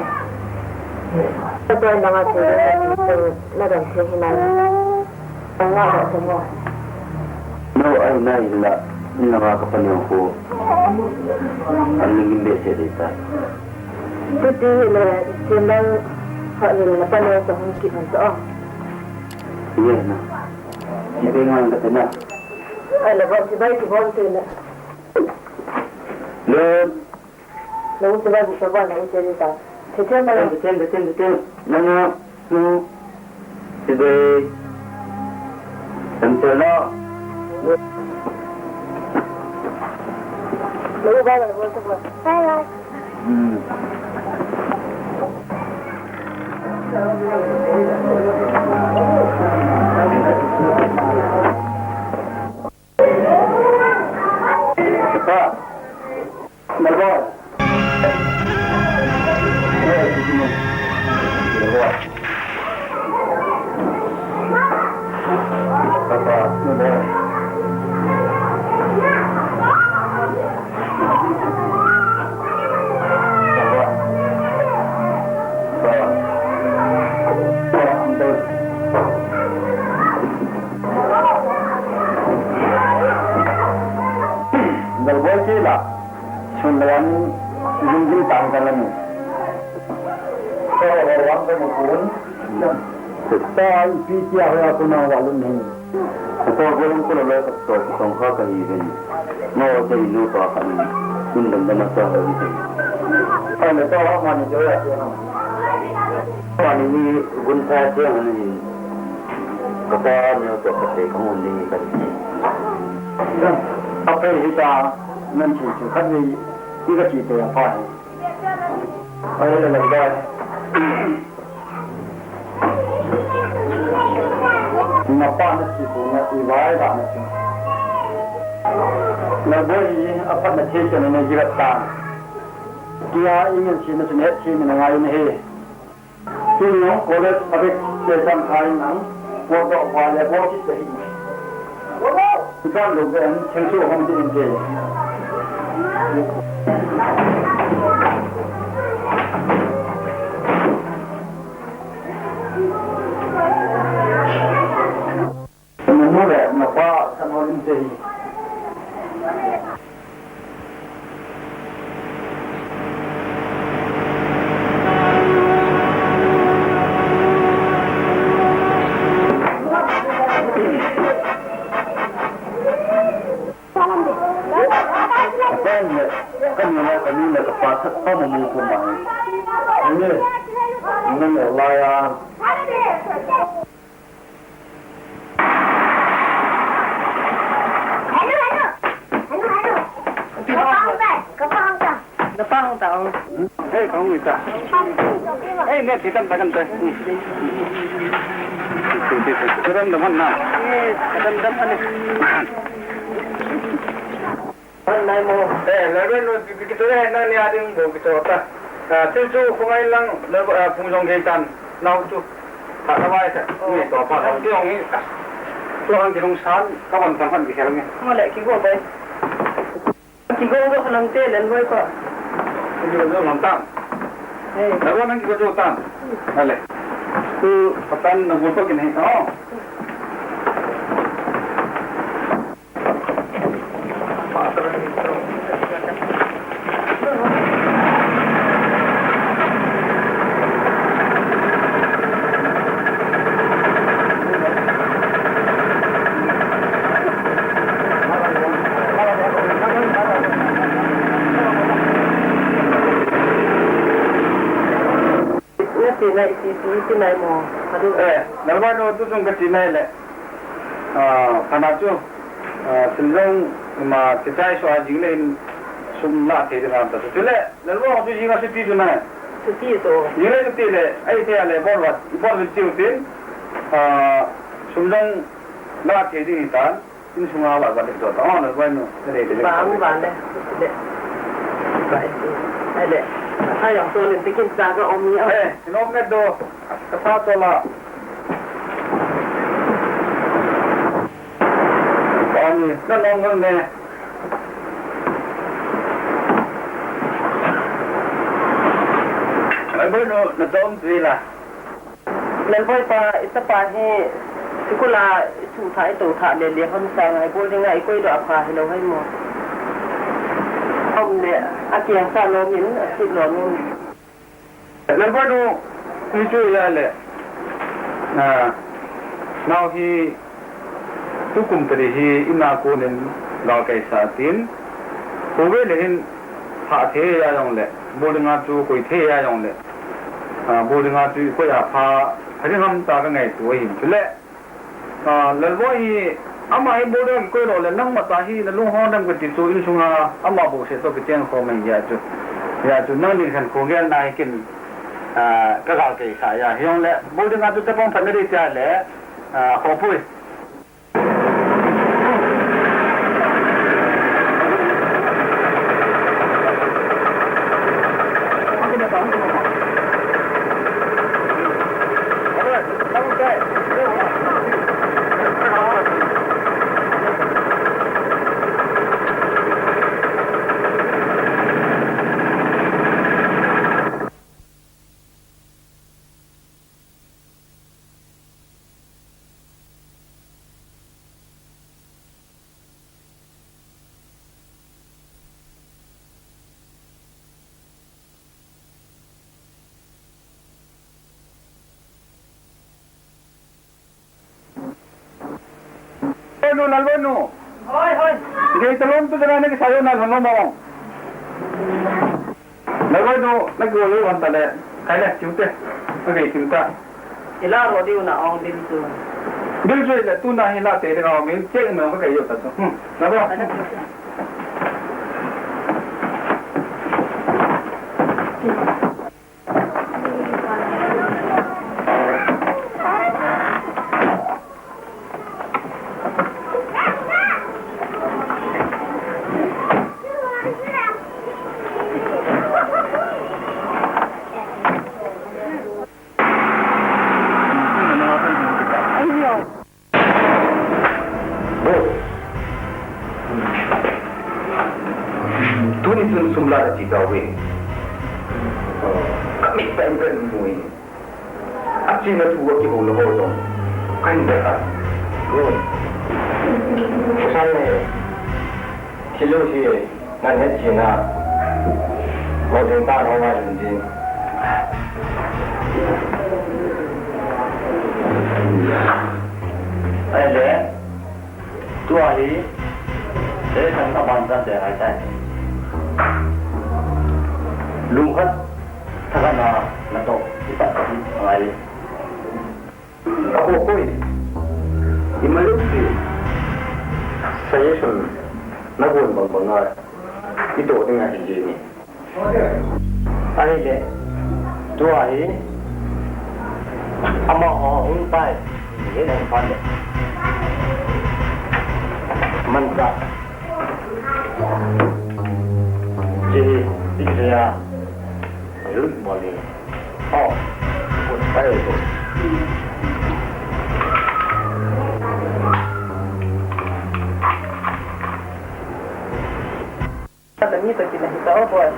Kapa nanga sei le, na dam thei hinam. Nga ho te mo. No, ai, nai la, in langa kapa neo khu. An ling in behseh ding ta. Chuti hile, Chinlal ho le napa neo toh hung kit hon toh. Ye na. Chibai ngai kate na. Ai la, bon chibai kibol te na. Lun. Nang chibai bu sabon nang cheri ta. Chibai. Chibai, chibai, chibai, chibai. Nang, nang. Chibai. Nang cheri na. Nang ba la bu sabon. Bye bye. Hmm. Galboi kila, sun lawan, lunggim tang ka lani. Ka ho ho wang ka mu kun. Ta ipi tia ho ya ko na wa lun ni. Ka ho ko lun ko lo ka to ko tong kha ka hi ven. Ngo te nu pa ka ni. Kun dam dam ta ho ni. Ka ne to ha ma ni jo ya ko na. Ka ni ni gun ta je ha ni. Kapa neo toh khatvei kahung um ding hi kati. Aphei hita, nang chu chu khatvei, i kati te apha hi. Ai le le dai. Napa na chi ko na i vai da na chu. Na boi hi aphat na thei chen na ji rat ta. Kia i ngen chi na chu ne chi na ngai na he. Tun jong college a bek te chang khai nang, ko to pa le ko ti te hi. Kan lo ben, thil chu hong ti in te. Na nu le na pa san hon in te hi. Ka pa le, ka nu le, ka nu le ka pa that pa mo mo ko ma hi. Ni, ni le la ya. Hello, hello. Hello, hello. Kapa hang ta. Kapa hang ta. Kapa hang ta, oh. Hey, kong ita. Hey, ne, kita tak kan tu. Kita dam dam na. Yes, dam dam na. Nai mo. Eh, la ren no, ki, ki, kito, eh, nang ni ading bo kito ta. Ah, thil chu khongai lang, la, ah, pung jong gei tan, nau chu. Tha ka vai ta. Oh. Ni to pa, ki jong ni. To hang ki long san, ka van tam han ki khel ni. Mo le, ki go bai. Ki go go lang te len bai pa. Ki go go lang tan. Eh. La ren nang ki go go tan. Ale. Tu, patan na go to ki nahi ta. Na ti nai, ti, ti, ti nai mo. Adu. Eh, nalai no tu sung ka ti nai le. Ah, kana chu, ah, thil jong ima kichai so a jing le in sum la thei ding ham ta. Chule, nalai no tu jing a chuti chu nai. Ti to. Ni le ti le, ai te le bol wat, bol le chiu tin. Ah, sum jong la thei ding tan. Insunga va va le to ta, oh, na vai nu, na le te le. Ba, ba le. Le. Ba, le. Ai le. Ai, ang to le, tikin sa ka om ni, oh. Eh, no me do. Ka sa to la. Ba ni, na no ngon ne. Ai, ba nu, na to om tu la. Lalboi pa, i chapa hi school a i chu tha, i to tha le le hon sang ai bol ding a i koi doh a pha hi lo hai mo. Om le, a kiang sa lo min, a sit lo min. Lalboi nu, ni chu ya le. Na, nau hi, tukum tadi hi, ina ko nin, gal kai sa tin. Ko ve le hin, pha the ya yong le, bol ding a chu koi the ya yong le. Ah, bol ding a chu koi a pha, pha ding ham ta ka ngaito ahin. Chule, ah, Lalboi hi, ama hi bol ding a koi lo le, nangma ta hi na lunghang dam ka ti chu insunga, ama bol se to ka cheng kho mai ya chu. Ya chu, nang ding khan kho gel na hi kin, ah, ka gal kai sa ya. Hi yong le, bol ding a chu tapong phat na di cha le, ah, kho pui. Lalboi nu, Lalboi nu. Hoi, hoi. Gei talon tu jana na ki sayo na lhono mo. Lalboi nu, na ki lo hon ta le. Kai le, chiu te. Na gei chiu ta. Ila ro diu na ong bil chu. Bil chu le tu na hi la te de ga min che me ka kai yo ta chu. Hmm. Na ba. Boss. Tuni chun sum la na chi tauve. Ka mit tah in ka mu e. A china thu a kihou lou ho jong ka hin be kha. Good. Kusan ne. Thil lou hi ngan het china. Lou ding ta lou ngai lou ding. Ahile, tua hi, he kan ka ban ta te hai tai. Lungkhat thakhat na, na toh, i pat hi, ngai. Ako koi, i malup si, suggestion, na gon bang bang a, i toh ding ahi jeng e. Ahile, tua hi, amaho hung pai, hi hung pan le. Manchah. Hiche hi, hiche a, lut mo le. Oh, good, very good. Kata mi to kina hita o boy.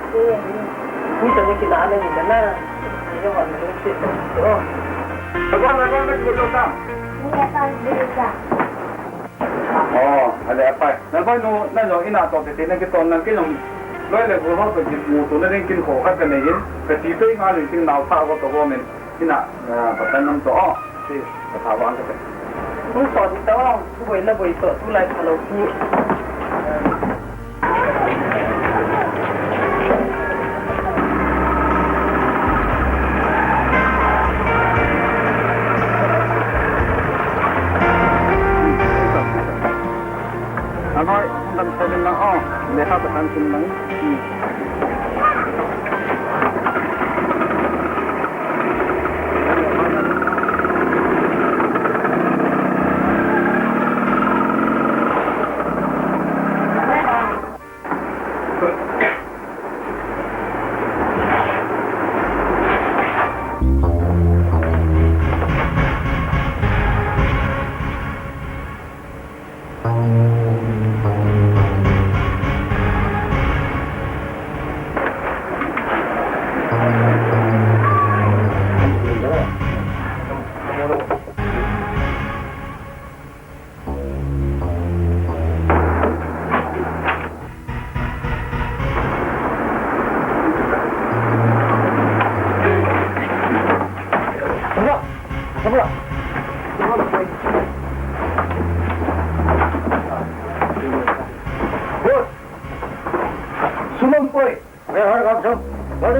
Mi to ni kina ana ni na. Yo han ni si to. Abang, abang, abang, abang. Oh, ale apai. Lalboi nu, na jong ina to te te na kiton na kinong. Loi le gol ho to kimu to na ding kin kho khat ka nei in. Ka ti pe nga le tin nau tha ko to go men. Ina, ah, patan nam to, oh, si, patha vang ka te. Hung so di to, tu boi la boi to, tulai phalou ki. Ahoi, dam sa din lang, oh, lekha patan sin lang. Hmm.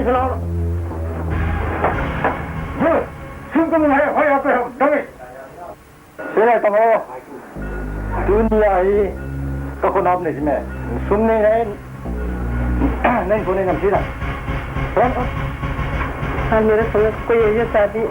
Sum tum hai, hai, hai, hai, hai. Sila tamo. Tunia hi ka khonap nei sime. Sum nei nei. Nei ko nei nam sila. Ani ra sala ko ye ye sa di.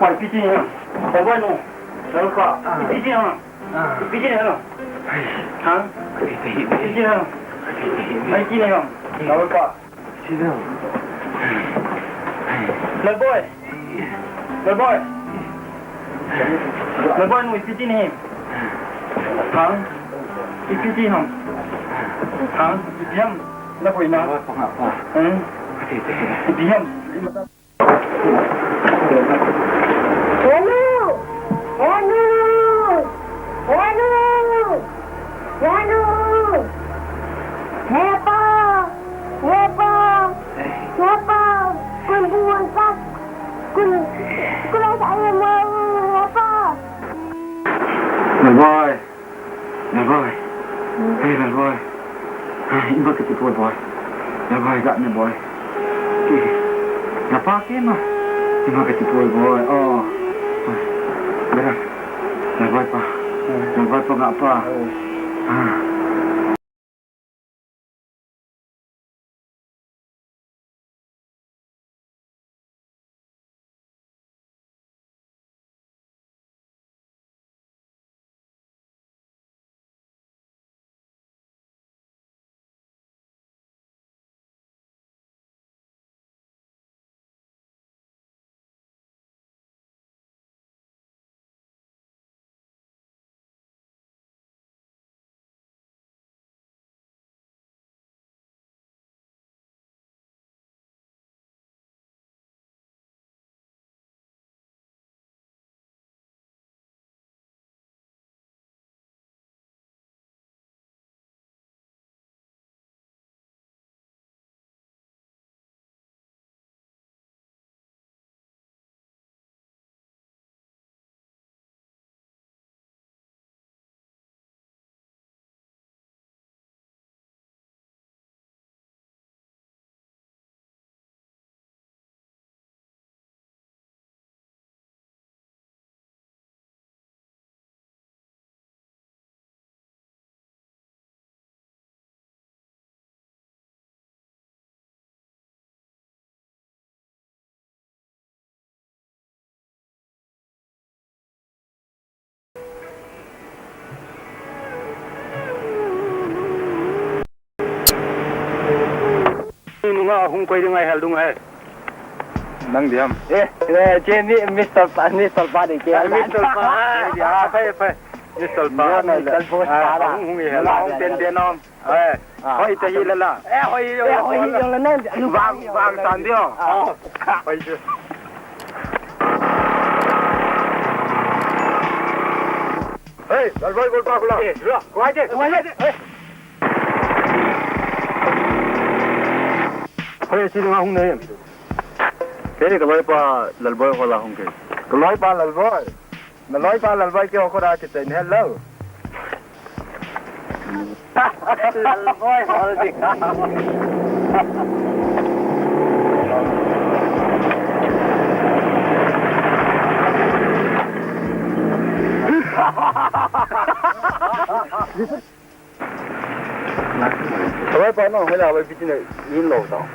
Pai, ipi ti ham? Pai, pai, no. Lalpa. Ipi ti ham? Ipi ti ham? Ha? Ipi ti ham? Pai, ipi ti ham? Lalpa. Lalboi. Lalboi. Lalboi, no, ipi ti ham? Ha? Ipi ti ham? Ha? Ipi ham? Lalboi na. Hmm? Ipi ham? Henu! Henu! Henu! Henu! Hepa! Hepa! Hepa! Kun buan sak! Kun, kun ai sa ai mo! Hepa! Lalboi. Lalboi. Hey, Lalboi. Hey, ima kati poi, boi. Lalboi, ga ne, boi. Hey. Napa ke ma. Ima kati poi, boi. Oh. Lalboi pa. Lalboi pa, ga pa. Ah. Nunga hung koi ding ahel dung ahi. Nang diam. Eh, eh, che mi, Mister Pa, Mister Pa de ke. Ah, Mister Pa. Ah, phai, phai. Mister Pa. Mister Pa. Ah, hung, hung ahel. Hung ten ten nom. Eh, ah, hoi te hi la la. Eh, hoi, eh, hoi hi la la. Vang, vang san dio. Ah. Hoi chu. Hey, Lalboi, gol pa kula. Eh, la. Koi te, koi te. Hey. Hoi, si nga hung nei. Kei ni ka loipa Lalboi hola hung kei. Ka loipa Lalboi. Na loipa Lalboi keiho kora kichen hello. Lalboi hol ding. Lalboi pa, nang hoilai a pi tin, in lou tao.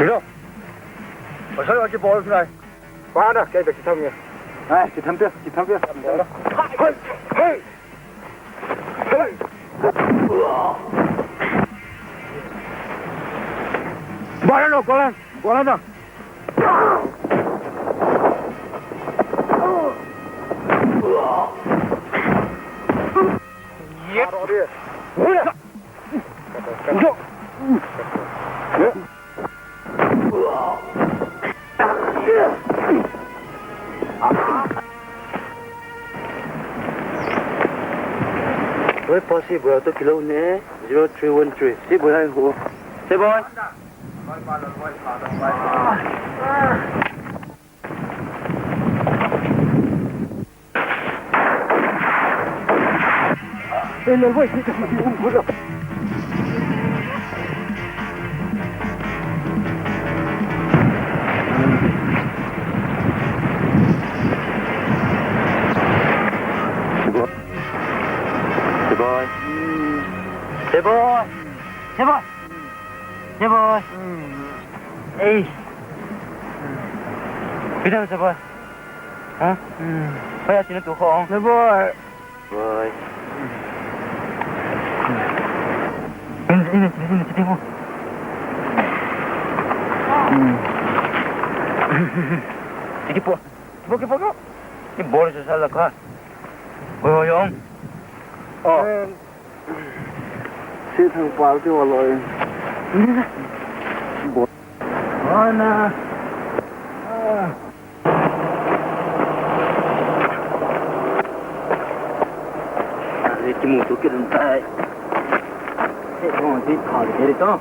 Hello. Oi, sorry, oi, kibol nai. Wa na, kei bek kitham nge. Ai, kitham pia, kitham pia. Hei, hei. Hei. Bol na, bol na, bol na. Yep. Yo. Oi, pa, si boi to kilo ne, zero three one three. Si boi ai ho. Si boi. Siboi. Siboi. Siboi. Siboi. Ei. Pidam, Siboi. Ha? Hoiya china tu khong. Siboi. Boi. Ina, ina, ina, ina, ina. Kipo. Kipo, kipo, kipo. Kibol sa sala ka. Oi, oi, oi. Oh. Si thang pal ti wa loi. Bol. Ana. Ah. Ri kimu tu kidun tai. He, kong ti kha le ri to.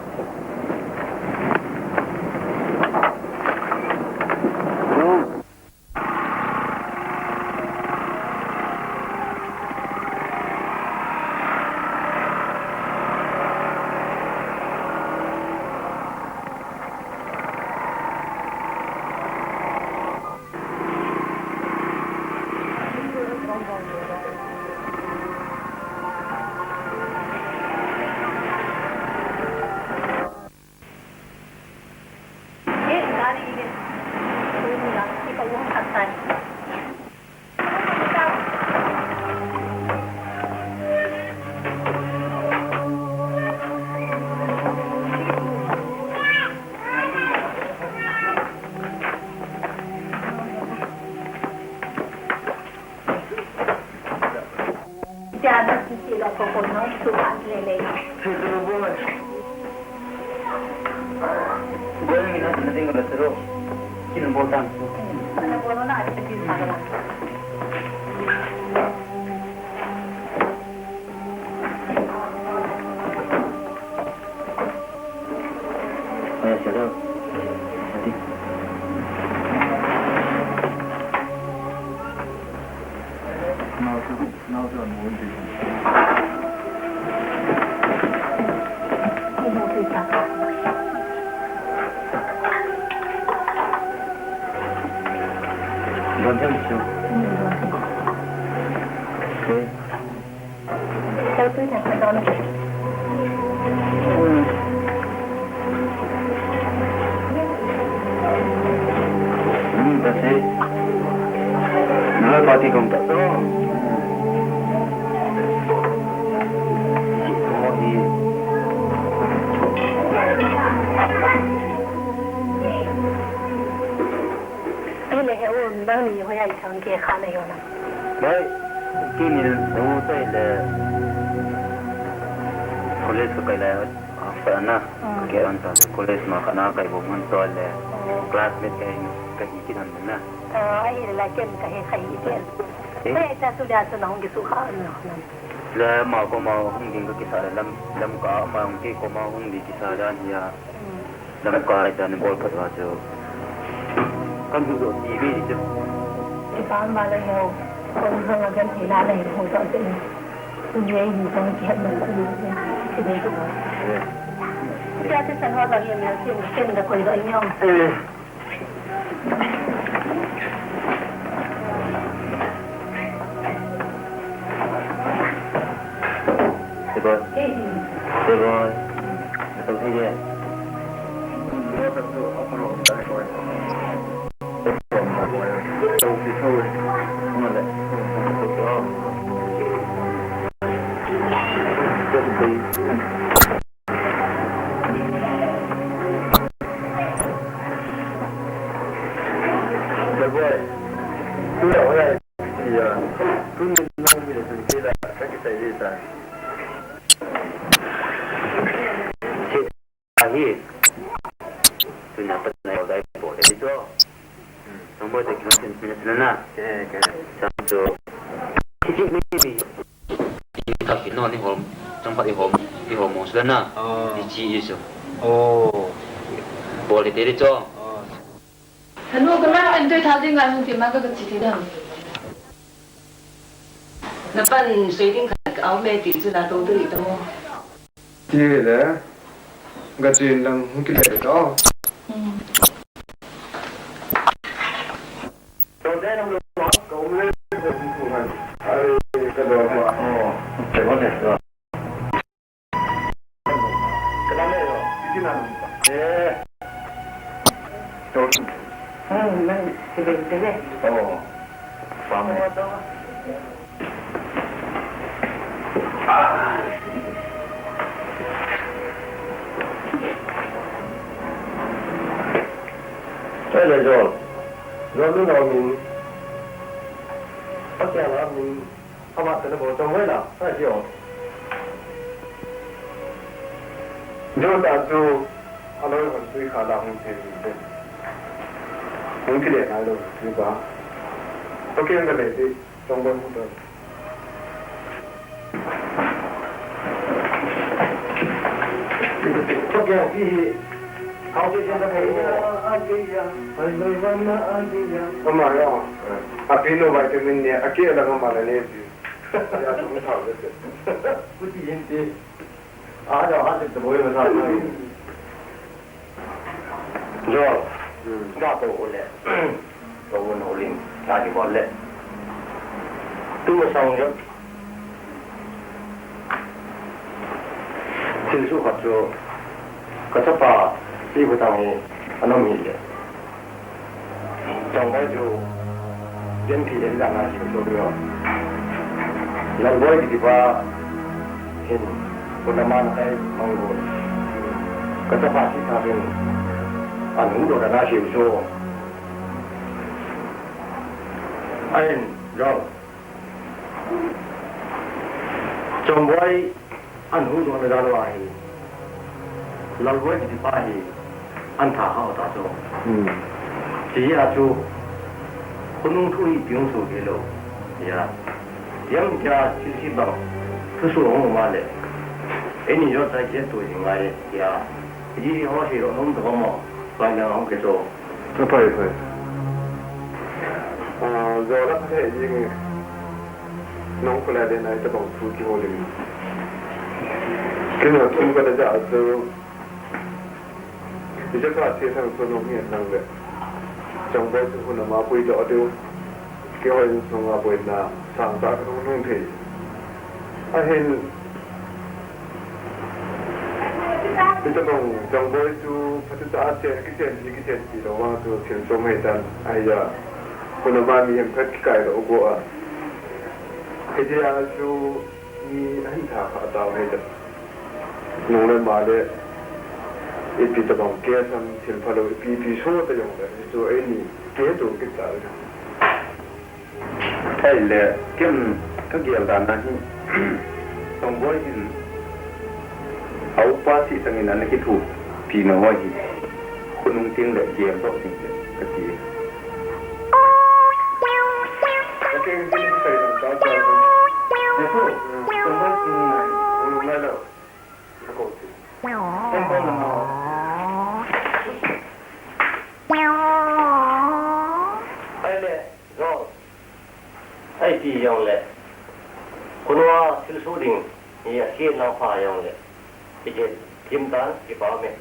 Bai, kini u tai le college ka kai lai after na. Mm. Ke an ta college ma kana kai bo man to le. Oh. Classmate kai, kai ki dan na. Ah, ai le la ken kai kai ki. Eh? Bai ta su dia su na hung ki su kha na. Le ma ko ma hung ding ka kisa le lam, lam ka ma hung ki ko ma hung ding kisa dan ya. Lamkai dan bol phat va chu. Kan hu do ti ve chu. Ti pa ma le ho. Kon ho ma kan ti la le ho to ti. Tu ye hi to ki het ma ti. Ti ve chu. Ti a ti san ho da ye me kin kin da koi do nyong. Eh. Siboi. Siboi. Betul saja. Siboi. Iya, tuni nang mi le tuni kila, ka kisai le ta. Ahi. Tuni apa na dai bo le to. Nomor te kina sin sin na. Ke, ke. Sa to. Kiti ni ni. Ni kap ni no ni hom. Chang pa i hom. I hom mo sila na. Oh. Ni chi isu. Oh. Bo le te to. Oh. Thanu, kana an tui thal ding ngai hung ti ma ka ka chi ti dam. Na pan sei ding khat ka au me ti chu na to tu ri to. Ti le, ka chin lang hung ki le to. Hmm. To de nam lo ka um le ko hung tu ngai. Ai, ka do ma. Oh, te mo ne. Kadang eh, iti nan. Eh. Tuh. Hmm, nan, sibin, sibin. Oh. Paham. Oh, tuh. Ah. Chai le John. John ni na min. Okay, la min. Ama tena bo chong wei la, sa ji o. Jo ta chu, a loi hon tui kha la hung te ni te. Hung ki le nai lo, tui ba. Okay, hung ka le ti, chong wei hung ta. Okay, okay. Hao ke chen ta phai ya, a ke ya, phai loi wan na a ke ya. Ama ya. A pi no vitamin ne, a ke la ma la ne. Ya, tum thau le. Kuti yin ti. A, ya, a, te boi ma sa. Jo. Hmm. Da to o le. To o no lin. Da di bol le. Tu ma sang jo. Thil su khat chu ka chapa si bu tang hi a nom hi le. Chongboi chu, J N P le dan a si chu rio. Lalboi kiti pa hin, Purnama na kai mang bu. Ka chapa si sa hin, an hung do dan a si chu. Ain, rio. Chongboi an hung dohna dan uva hi, Lalboi kiti pa hi an tha hao ta chu. Hmm. Ti a chu, khonung thu hi piung su hi lo. Ya. Yam kya chil si bang, thu su hung ma le. Eini jo chai khe tu hi ngai, ya. Ti ho hi lo nung to mo, pai na hung ke chu. Aphai, aphai. Ah, jo la pha thei jing e. Nong kho lai den ai tabang thu kihol in. Kei no thu ka da ja chu. Ija ka thei sang so nong hi nang le. Chongboi chu hun ama pui doh diu. Keiho insung a boina sang tah ka hung nung thei. Ahin, hitabang Chongboi chu phatechan a chen, kichen ti, kichen ti lou vang chu thil chom ahi tan, ahi a. Hun ama mihem khat kikai lou go a. Hitia chu mi ahin tha kha tau ahi tan. Nung le ma le, ipi tabang case ham thil phalou, ipi, ipi so ta jong le, hichu eini, kihetto kit ta le. Ahile, ken kagel dan a hi, Songboi hin, a upa cheh chang in ana kithopi nau ahi. Khonung teng le gel doh ding le, kati. Ahile, Jong. Ahi ti jongle, khonung a thilsoh ding hi aseina pha jongle, ikhen thim tan, kipa ume.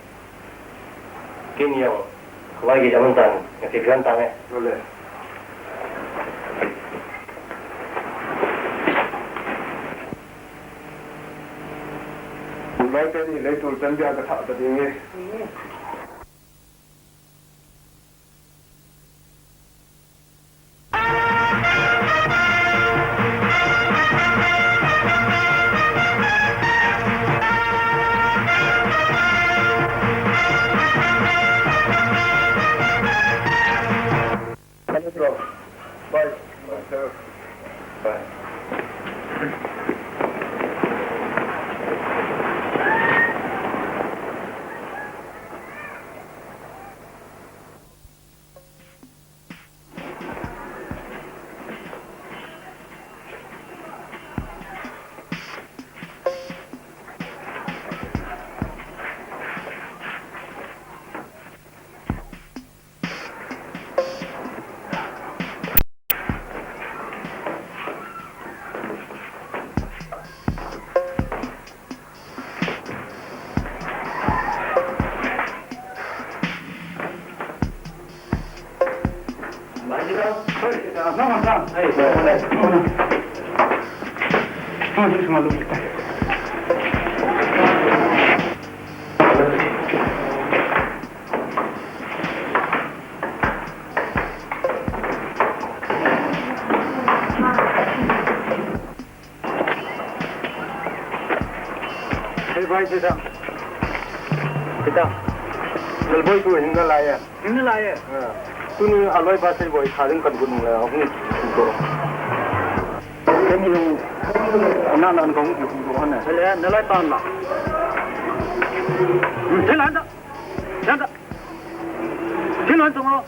Ken jong, khatvai gei jong tan, nga kiphian tange. Ole. Tulai teni lei tul chan bia kathah ta dinge. Bye. Bye. Hei, bhai, sir. Kita. Lalboi tu hin nalai e. Hin nalai e? Ah. Tuni aloi pa Seiboi kha ding kagot nung le, ahung to. Kei ni, ana nan kong ju to ne. Hele, nalai pa na. Hmm, hele, anda. Anda. Kei lon tong o.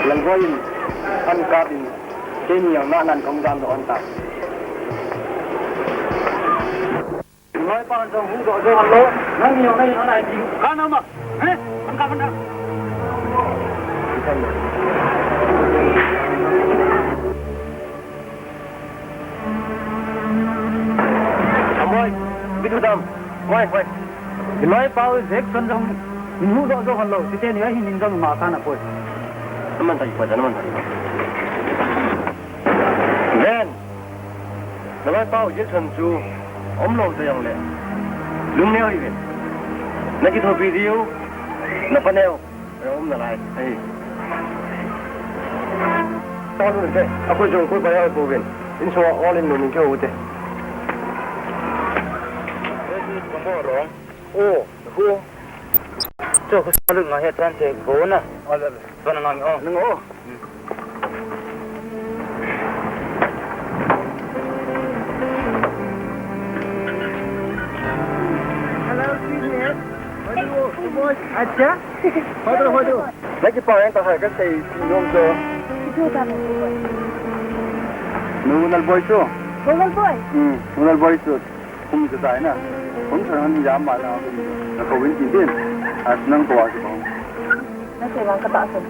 Lalboi in, an kap in, keini jong na nan kong dan doh an ta. Loi pa jong hu doh doh an lo, nang ni jong na in an ai ti. Ka na ma, he? An kap an ta. Amoi, bitu dam. Moi, moi. Iloi pau Jackson jong, nu do jo hon lo, site ni ahi ning jong ma kana poi. Naman tayo pa, naman tayo. Ven, naloi pau Jackson chu, um lo ta jong le. Lungneo hi ven. Nakithopi diu, napaneo. Aum nalai. Hei. Tol un te. Akoi jong koi pai a pouvin. Insung a ol in nom in kihou te. O, hu. Cho, khu sa lu nga he chan te ko na. Ole, ole. Ko na nang o. Nang o. Hello, sweetheart. What do you want? What do you want? Acha? What do you want? Nakipa jeng tahai kasei nom chu. Chu ta nom chu. Nu Lalboi chu. Nu Lalboi? Hmm, nu Lalboi chu. Kum chu tai na. Kum chu nang jam ma na. Na ko win tin tin. As nang ko wa chu. Nasei vang katahsan.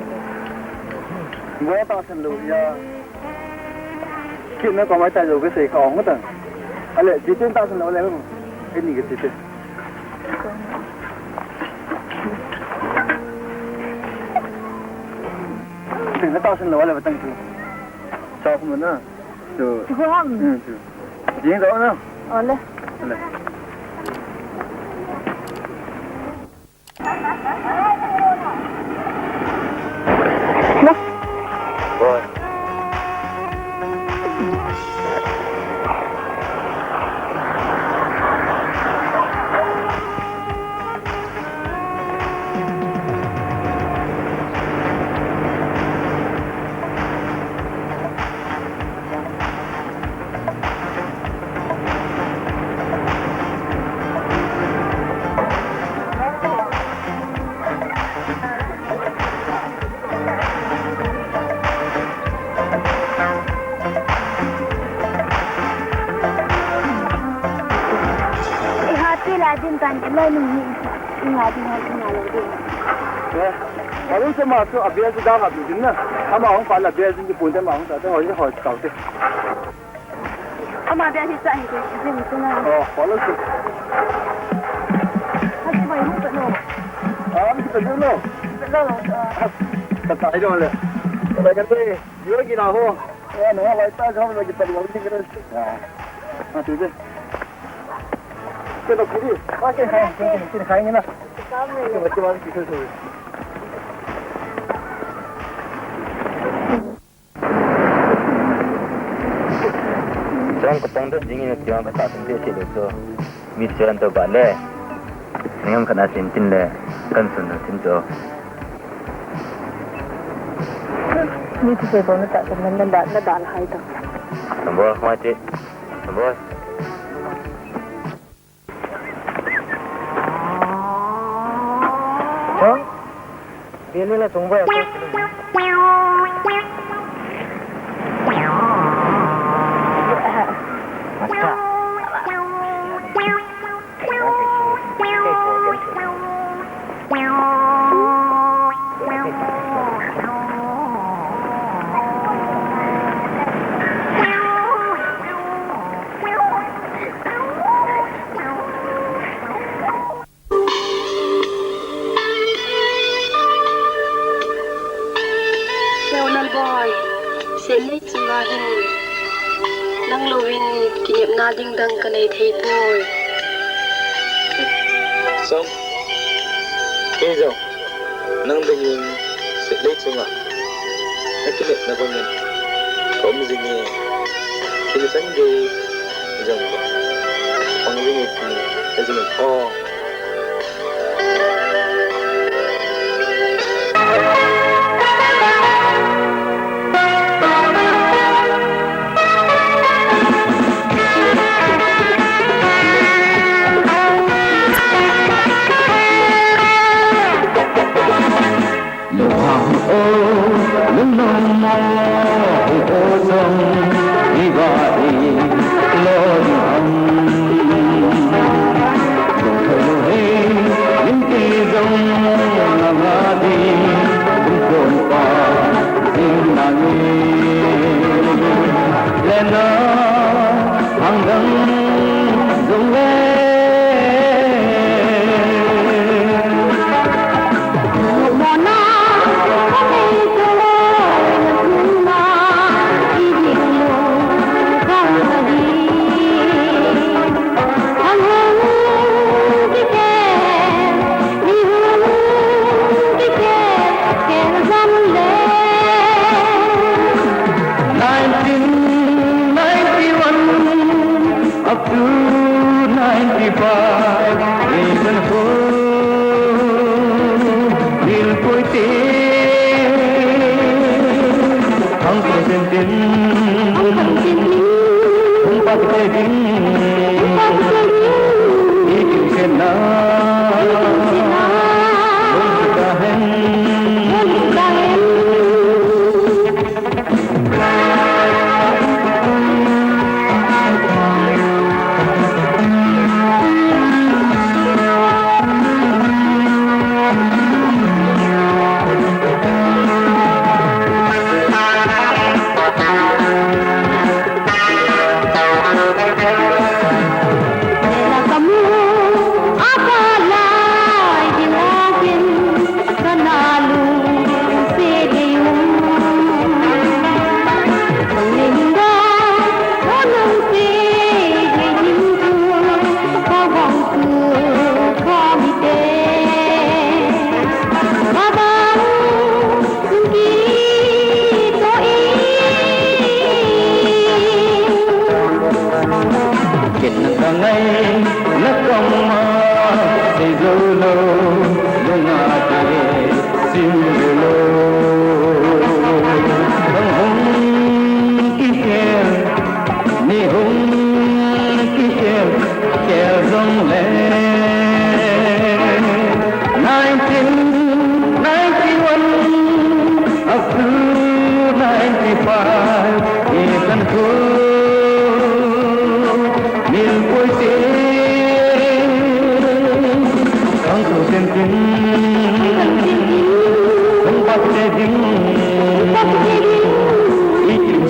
Bo tahsan lou ya. Kit na kamai tai lou kasei ka ong tan. Ale, jitin tahsan lou le. Kei ni kiti te. Kei na tahsan lou le batang tu. Sa ko na. Tu. Tu ko ham. Hmm, tu. Jing do na. Ole. Ole. Lai nung hi i ngai ding ho, i ngai lou ding. Eh, aru se ma chu abia chu dang a bi din na. Ama hung pa la bia din di pun te ma hung ta te ho, ho ta te. Ama bia hi sa hi te, hi te na. Oh, follow chu. Ati bai hu ta no. Ah, mi ta no. Lo lo. Ta ta ilo le. Ba ka te, yo ki na ho. Eh, no, lai ta jam le ki ta lo ni ke. Ah. Ah, tu de. Ke to kiri. Ah, ke khai, ke khai ni na. Ke ba ke ba ki so so. Chong ka pang dot ding in tiang ka ta tum te che le chu. Mi chen to ba le. Ningam kana sin tin le. Kan sun tin chu. Mi tu se ko na ta tum na da na da hai ta. Number mai te. Number. Hah? Beli lah sungguh ya. Masa? Seunal boy, Senlei chunga hin nang louvin kinepna ding dang ka nei thei poi. Song, kei jong nang dingin Senlei chunga na kinepna bangin ka um jing e. Kei ni chang gei jong pang jing e, kei jong o. Lungdong mo, o jong, iba i, lo ding ham. Lungthoi lou hei, min ti jong, na nga di, kum kon pa, ding na nge. Le na, Hang dang jong le. Nineteen ninety-one up to ninety-five, even who will put it, hang kong sen tin, hang kong sen tin, hung pa te din, hung pa te din, i kiu sen na, i kiu sen na, hung ta hen, hung ta hen. Ken nang ka ngai na kam ma, sei jou lou, lung a te sim jou lou. Nang hung kikhel, ni hung kikhel, khel jong le. Nineteen ninety-one up to ninety-five, i kan thu min poi te.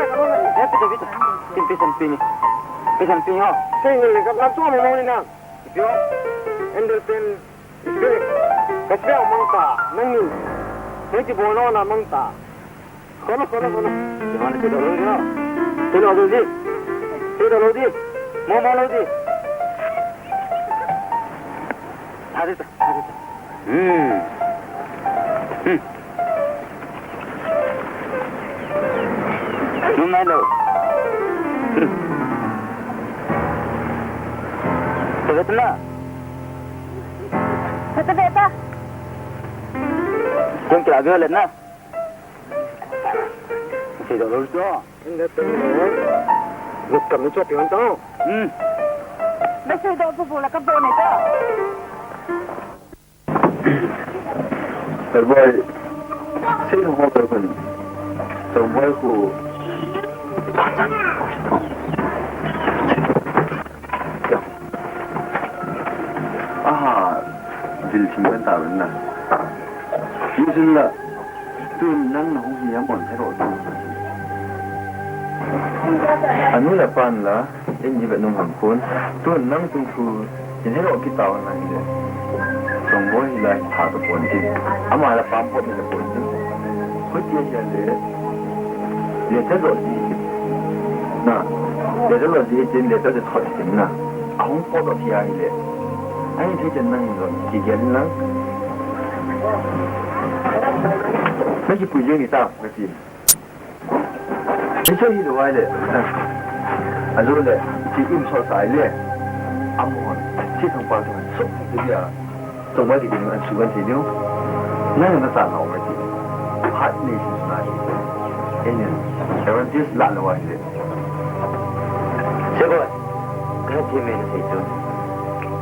Eh, pita, pita. Tin, pisan pini. Pisan pini ho. Sei ni le ka lam chu mo ni na. Pio. Endel pen. Pio. Ka pia mang ta. Nang ni. Hei ti bo no na mang ta. Kono, kono, kono. Di mana ti lo di no. Ti lo di. Ti lo di. Mo mo lo di. Hari ta, hari ta. Hmm. Hmm. Nung nai lo. Hmm. Tabe tana. Tabe ta. Kung kila gale na. Sei do lo to. Inda teng lo. Nuk kam ni chop yon to. Hmm. Ba sei do bu bu la ka bo ne to. Boy, sei ho ho kun. Tong boy ku. Aha, dil thim kan ta na. Ni sin la. Tun nang na hung hi amon hero. Anu la pan la, in ni ve nung ham kun. Tun nang tung thu, in hero ki tao na hi le. Tong boy hi la hi tha ka pon tin. Ama la pam pot ni ka pon tin. Kut ye ya le. Le ta zo di. Na. Le ta zo di tin, le ta zo thot tin na. Ahung pot o thia hi le. Ai thei chen nang zo ki gel nang. Na ki pui jeng ni ta, na ki. Ni che hi lo ai le. A zo le, ki im so sai le. Amon, ki thong pa thong, so ki dia. Tong ma di ki an su kan ti diu. Na na ta na o ma ti. Hat ni si na ni. Eni, seven days la lo ai le. Sebo, ka ti me na sei tu.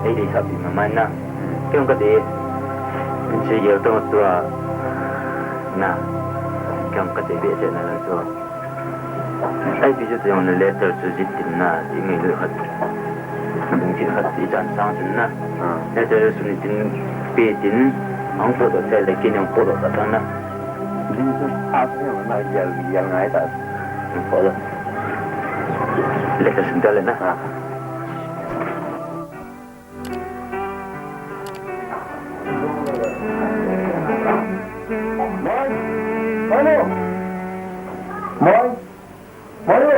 Ei dei sa pi ma mai na. Keng ka dei. Sei gel tong tua. Na. Kam ka te be che na la tua. Ai, pi chu te jong le letter chu jih tin na, i ngailut khat. Lungthim khat i chan sang tin na. Ah. Letter chu ni tin, pe tin, ang po to te le kin ang po to ta na. Jih chu a se na gel, gel ngai ta. Po to. Letter sin ta le na. Ah. Moi! Moi! Moi!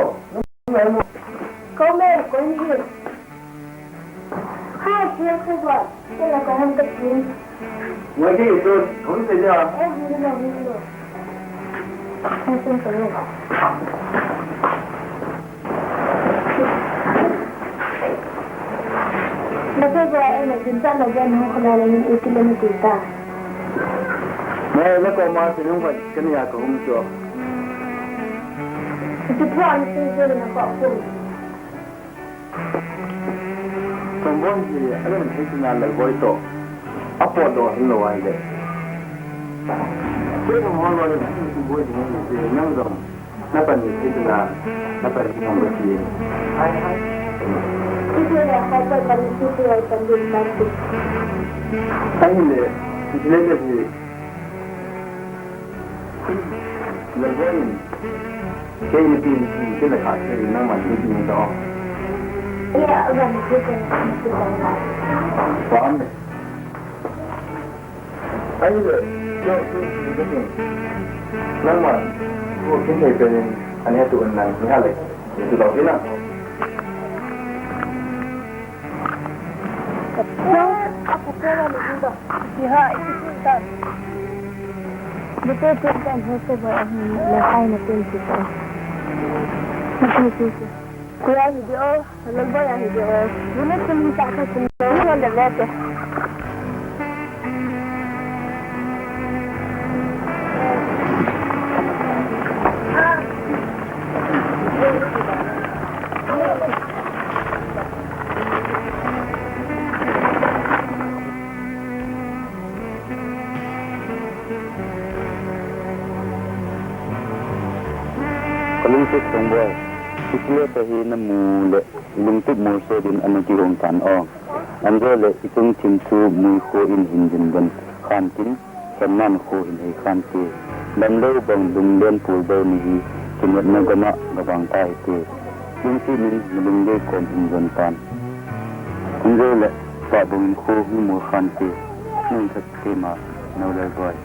Moi! Come, come here. Hi, dear boy. Tell us, I have the dream. Moi, ke ito, hung se ja. Eh, hung lo, hung lo. Hung se lo. Nasa ba, eh, na jinta na ja, no, kala na ni iti na ni kita. Moi, na ko ma se nung ka, kani ya ko hung jo. Iti po ang se se na ko hung. Thongvoi hi, a len thei tina Lalboi toh. A potdoh hih lou ahile. Kei thong hol loi, a len thei boi ding ahi ti, nang jong, na pan ni thei tina, na pan ni thong ka ti. Ahile, iti le te hi. Lalboi in, kei ni pin, kei la kha, kei nangman ni pin to. Iya, aban ni pin, ni pin to. Pam. Ahile, yo, pin, pin, pin. Nangman, ko kin thei pen, ani tu nang, ni hale. Tu lo pin na. Kuya hi di o, Lalboi hi di o. Nuna tum hi sa ka tum lo, nuna le le te. Ka lungtup Thongboi, iti le tua hi na mu le i lungtup molso din ana kihong tan o. Anjo le i chungthim chu mui kho in hin jin den khan tin, khennan kho hin hei khan te. Damlou bang lunglen pul bou ni hi, kinepna gam a gavang ta hite. Lungthim in mi lunggel kom hin jon tan. Anjo le, pa bang in kho hin mul khan te. Nung khat te ma, no Lalboi.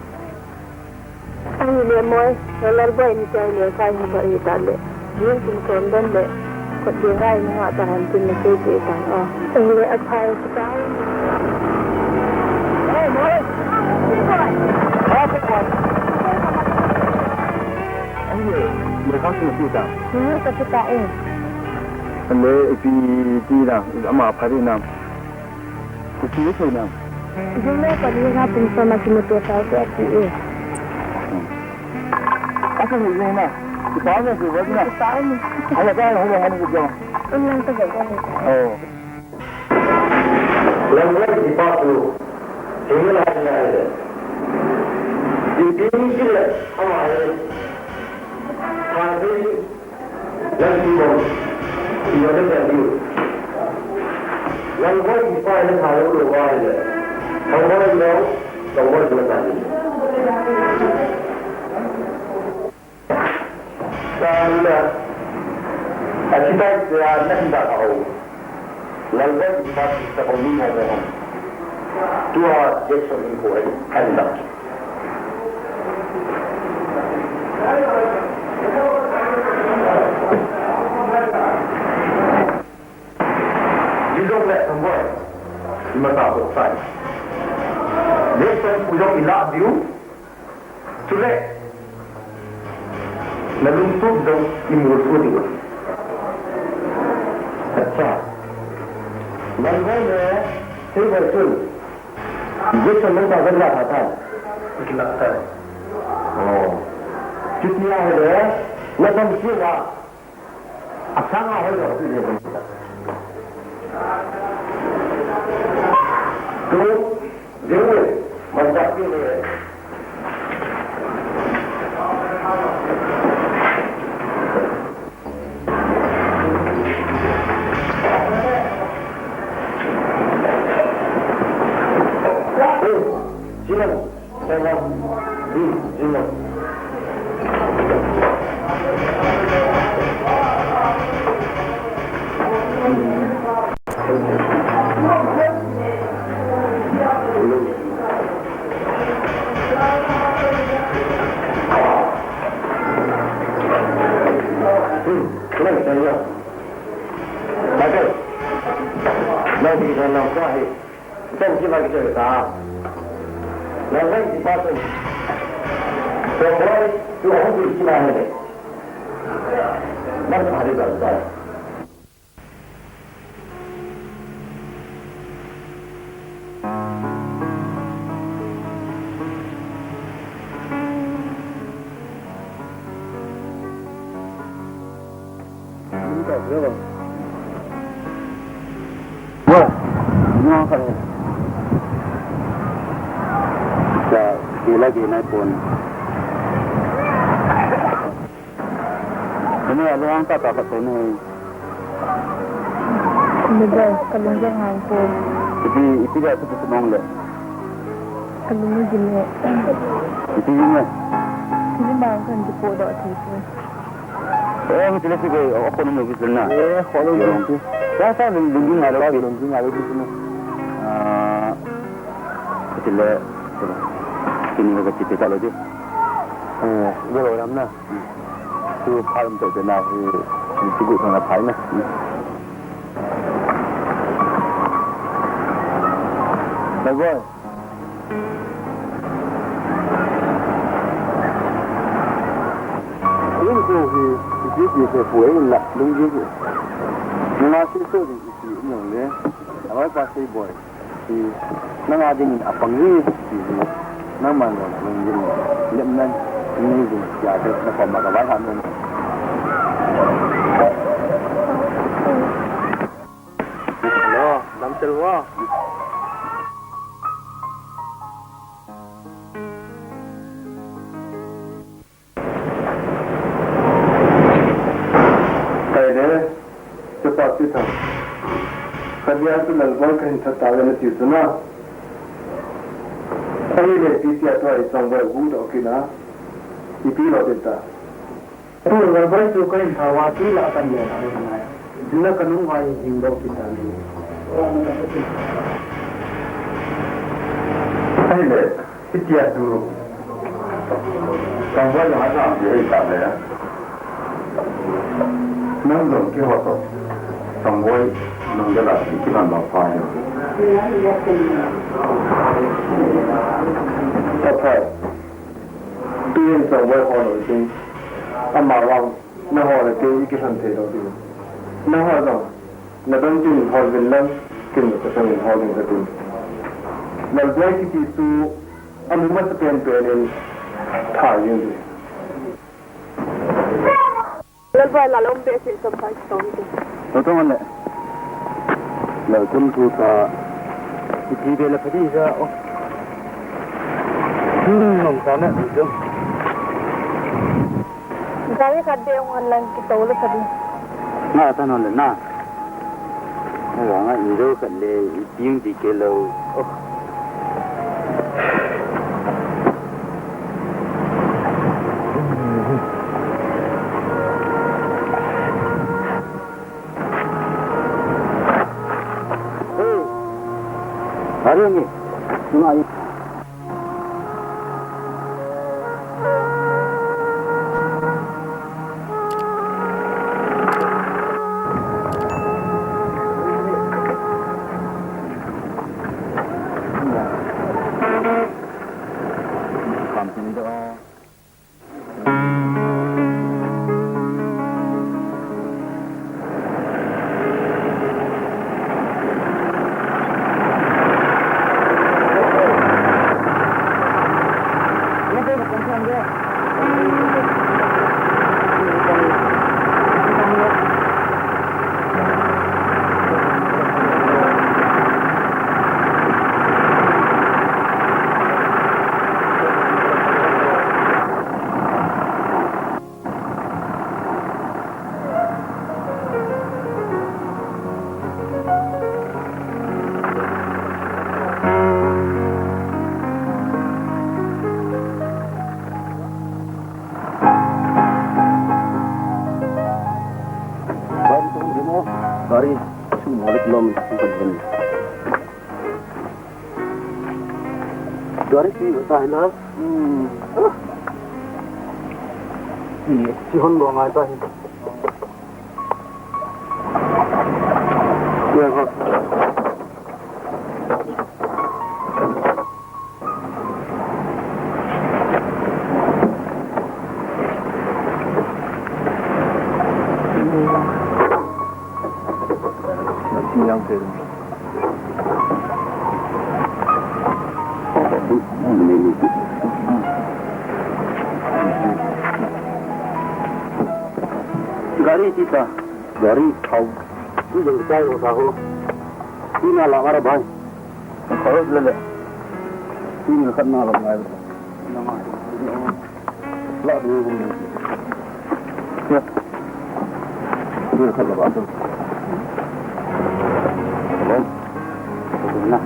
Ahile Moi, no Lalboi ni chai le kai hi pha hi ta le. Jing kum som don le. Kot de rai ni ha ta han tin na sei te ta. Ah. Ahile a phai ta. Hey, Moi. Hey, Moi. Ah, ta kwa. Ahile, le kha si ta. Ni ka si ta e. Ahile, ipi ti na, ama pha ri na. Kuki thei nam. Jing le pali ha pung soma kimuto tau te ati e. Asa ni na. Kipa ni kipa na. Kipa ni. Hala ka hala ngani kipa. Unlang ta ga ni. Oh. Langwai kipa tu. Hinga la ni ai le. Ipi ni sila ama ai. Thadei. Nang ti bom, ti bom le ti. Nang boi ti pa le tha lo lo ba le. Thang boi lo, thang boi lo ta ni. Sa la, a ti ta ya na ti ta ka ho. Lalboi ti pa ti ta ko ni mo mo. Tua Jackson ni ko ai kan da. Jidong le Thamboi. Ima ta ko sai. Jackson pu jong ila diu. Chule. Na lungtup jong i mul su diu. Acha. Lalboi le, Thamboi chun. Jackson nang ta jan la ta ta. Kila ta. Oh. Chuti ahile, na tam si wa. Asang a hoi lo tu le. Tu, jeng le, man ta. Ini ya, lu ang ta ta ka tu ni. Ni ba, kalung jang hang ko. Ipi, ipi dia tu tu nong le. Kalung ni jin ni. Ipi ni. Ni ma kan tu po do ti tu. Eh, mi tu le si ko, o ko no mi tu na. Eh, ko lo jin tu. Ya sa lung lung jin na lo. Lung jin na lo ti tu na. Ah, ti le. Kini ka ti ta lo ti. Eh, lo ram na. Tu pha lam teh teh na hi, hi tu gu thang na phai na. Mai boy. In ko hi, hi ti ti se pu e in la, lung ji. Ni ma si so di ti in le. Awai pa sei boy. Hi, nang a ding in a pang ri, hi, hi. Nangman jong, nang ding in, lem nan, nang ding, ya, te, na kom ma ka vai ham nan. Hello, dam tel wo. Kaile, Sepa Sithang. Kadia chu Lalboi kahin that tave nati chu na. Ahile, ipi tia tua i Chongboi hung doh kit na. Ipi lo ding ta. Tu Lalboi chu kahin that uva, twi lah a kan le na. Jin la kanung uva hing doh kit ta ni. Ahile. Hitia chu, Chongboi jong ajam ti hei ta le. Nang jong keiho toh Chongboi lungdei a kiman bang pha jo. Aphai. Tuin Chongboi ho lou tin. Amavang. Nangho le kei i kilhon thei lou ding. Nangho jong, nadon tin hol uvin lang, ken kasang in hol ding katin. Lalboi kiti chu, amu masa penpen in, pha jing ding. Lalboi la lom behseh Chongboi Sithang. Lo tong le. Lo tong tu ta. Iti be la phadi ja o. Hmm, nom ta na, jo. Gari khat beh hung hon lang kito le sa ding. Nga ta non le na. Nga nga in jo khat le i piung ti kei lou. Oh. Hey. Are ni. Nga Gari chu malik lom. Gari ti ta hina. Hmm. Ni chi hon lo ngai ta hi. Ya ha. Gari ti ta, gari thao. Tu jeng chai ro ta ho. Ti na la mara bhai. Kharo le le. Ti ni khat na la ngai. Na ma. La du. Ya. Ni khat la ba tu. Na.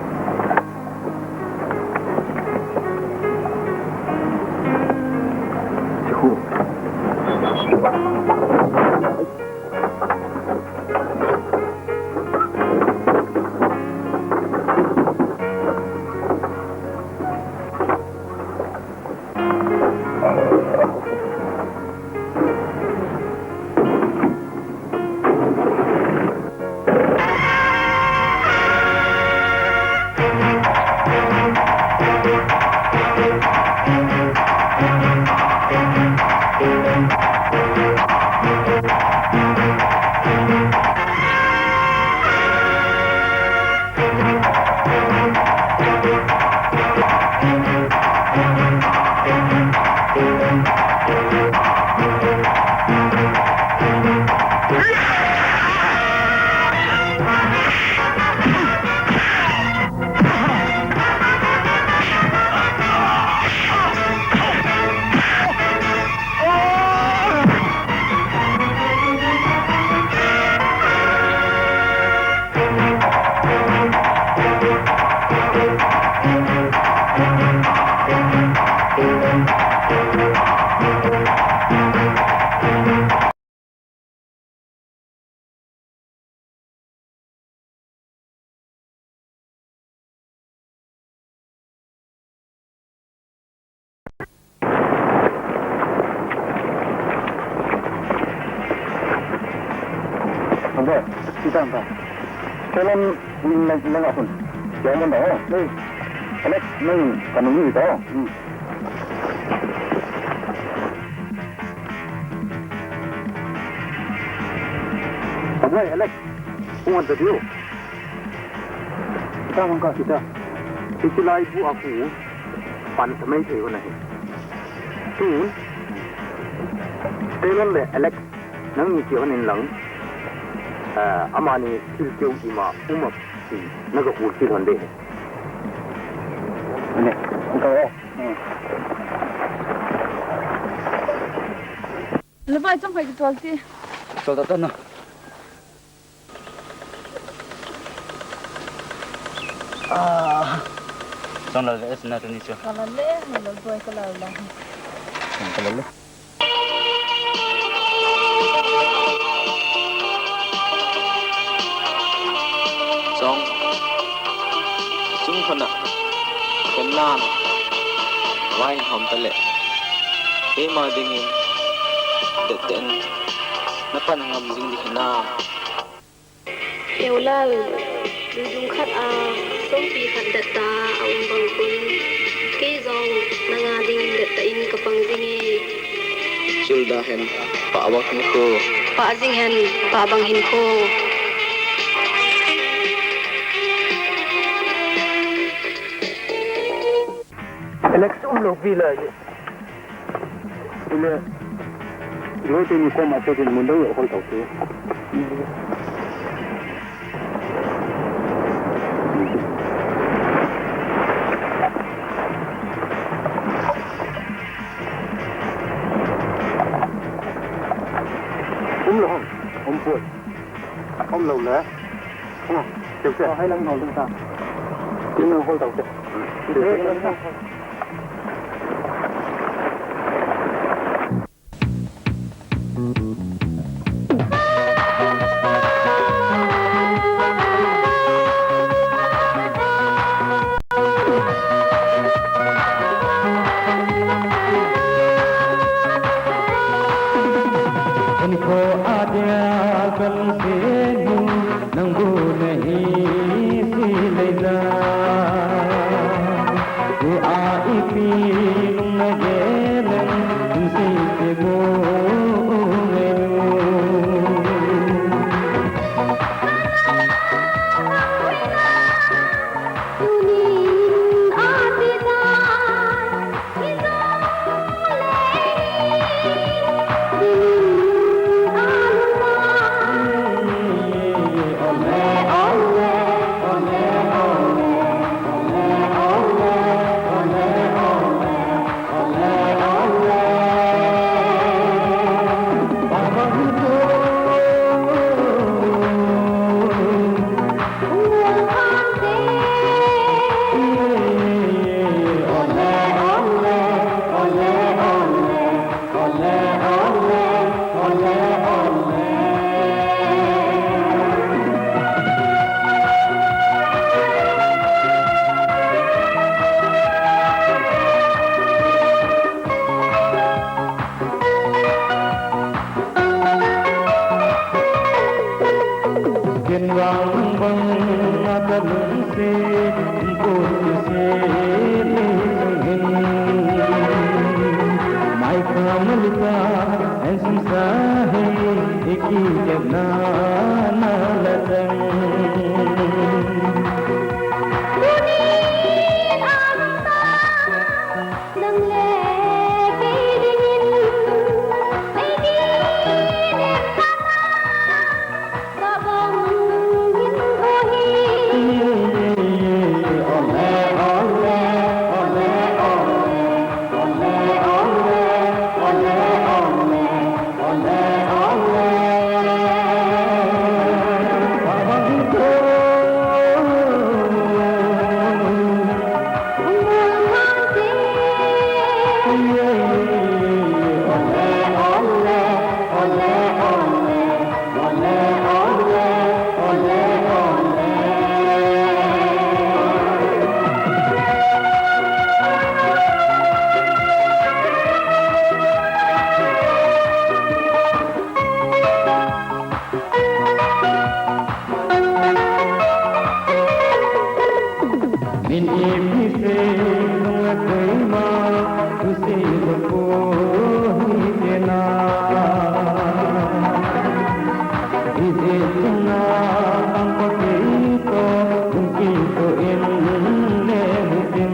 Abang, kita abang. Tolong, ini lagi, lagi apa? Jangan dah, oh. Hey. Alex, nang kanung ni tao. Hmm. Abang, Alex, kung ada dia. Kita mangka kita. Kita lai bu aku pan samai thei ko nahi. Tun. Telan le Alex. Nangni kihon in lang, ah, amani thil keu ima uma ti naga hul thil hon de. Ane, ang ka, eh. Labai chang kai kitol ti. Tol ta ta na. Ah. Chang la le, es na tuni chu. Ka la le, Lalboi ka la la. Ka la le. Chong. Chung khana. Khen nan. Vai hom ta le. Keima dingin. Det den. Na pan ngam jing di khana. Eulal, duidung khat a, songpi khat det ta a um bang khun, kei jong nanga ding det ta in ka pang ding e. Chul da hen, pa bang hin khu. Pa jing hen, pa bang hin khu. Alex, um lo vi la. Ile, loi teni koma se tin mun dang yo hol tau te. Um lo hom, um poi. Um lo le. Hai lang nol ding ta. Tin nang hol tau te. Kan senu nang bu nahi si lei da. Tua ipi nung na gelen, nung si ti mu ngai nu. Ken vang bang na ka lungsi, ko si si ni sung hin. Mai ka malika, en sum sa hai, iki ke na na la tang. Min ipi sei nung a keima, tu sei tu ko hi ke na. Ije chunga ang ko kito, kung kito in le mutin.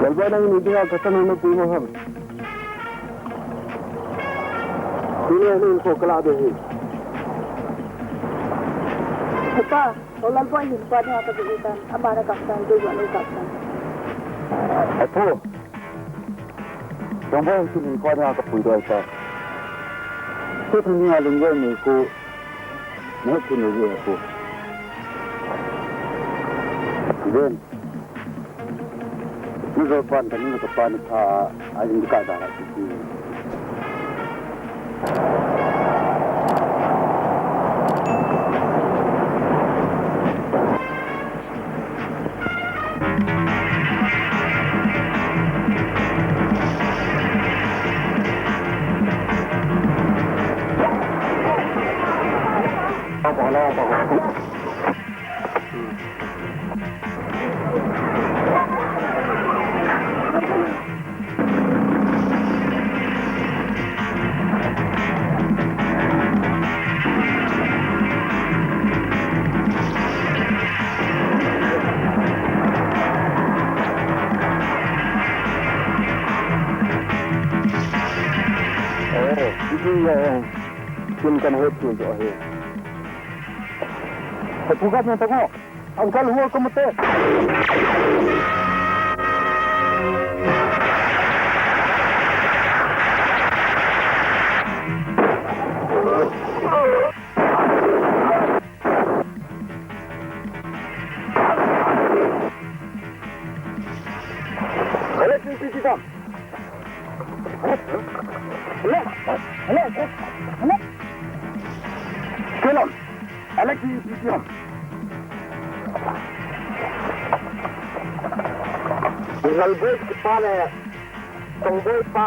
Lalboi, nang ni dinga ka tanu na pu ma ham. Tuni ni ko kala de hi. Papa. Lalboi hin pa ni ata bi tan, ama na kap tan, dei wa ni kap tan. Apo. Tongboi hin pa ni ata pui doi ta. Ko tu ni a lung ni ko. Ne ku ni ye ko. Ven. Ni zo pan ta ni ka pan ta, a yin ka da la ti. Kin kan hot tu jo he. Hopu ka na ta ko. Ang kalhur ko mate. Hello, P P T Tom. Hello, hello, hello. Hello. Alex, P P T Tom. Lalboi pa le, Tongboi pa,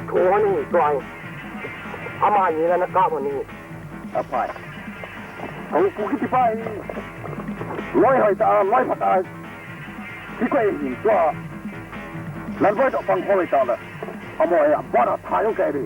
thu ni tuai. Ama ni la na ka mo ni. Apai. Kong pu kiti pa hi. Loi hoi ta, loi pha ta. Ki ko hi tua. Lalboi to pang ko ta la. Amo ya, bona tha yo kai ri.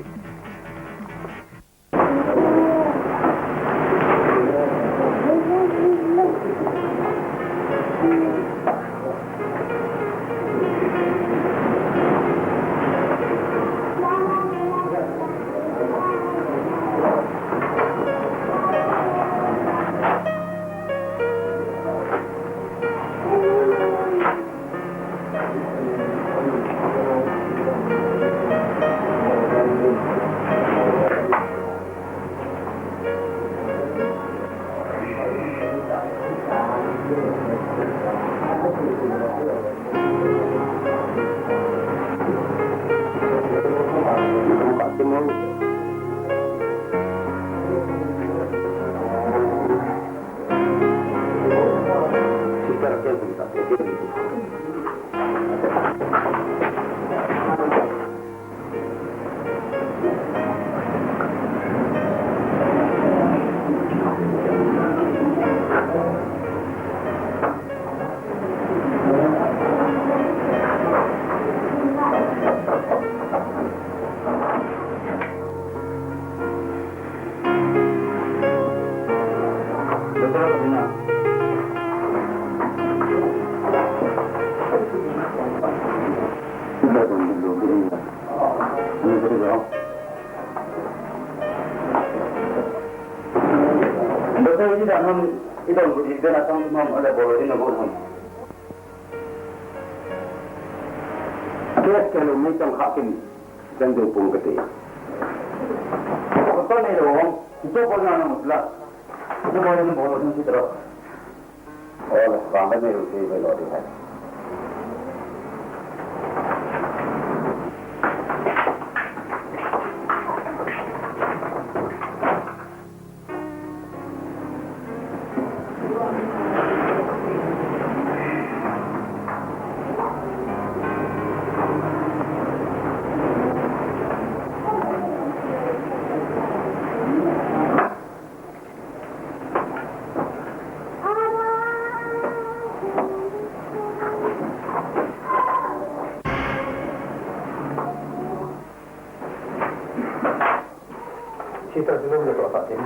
Doctor, ida ham, idon budi, dena sam ham, ala bolo, ina bol ham. Case kalo mai chang kha kin, jang deu pung kati. Doctor nei lo, ito bol na na musla. Ito bol na bol na sitro. Ole, vang ba nei lo sei ba lo di hai. Sister, sino mo to sa atin?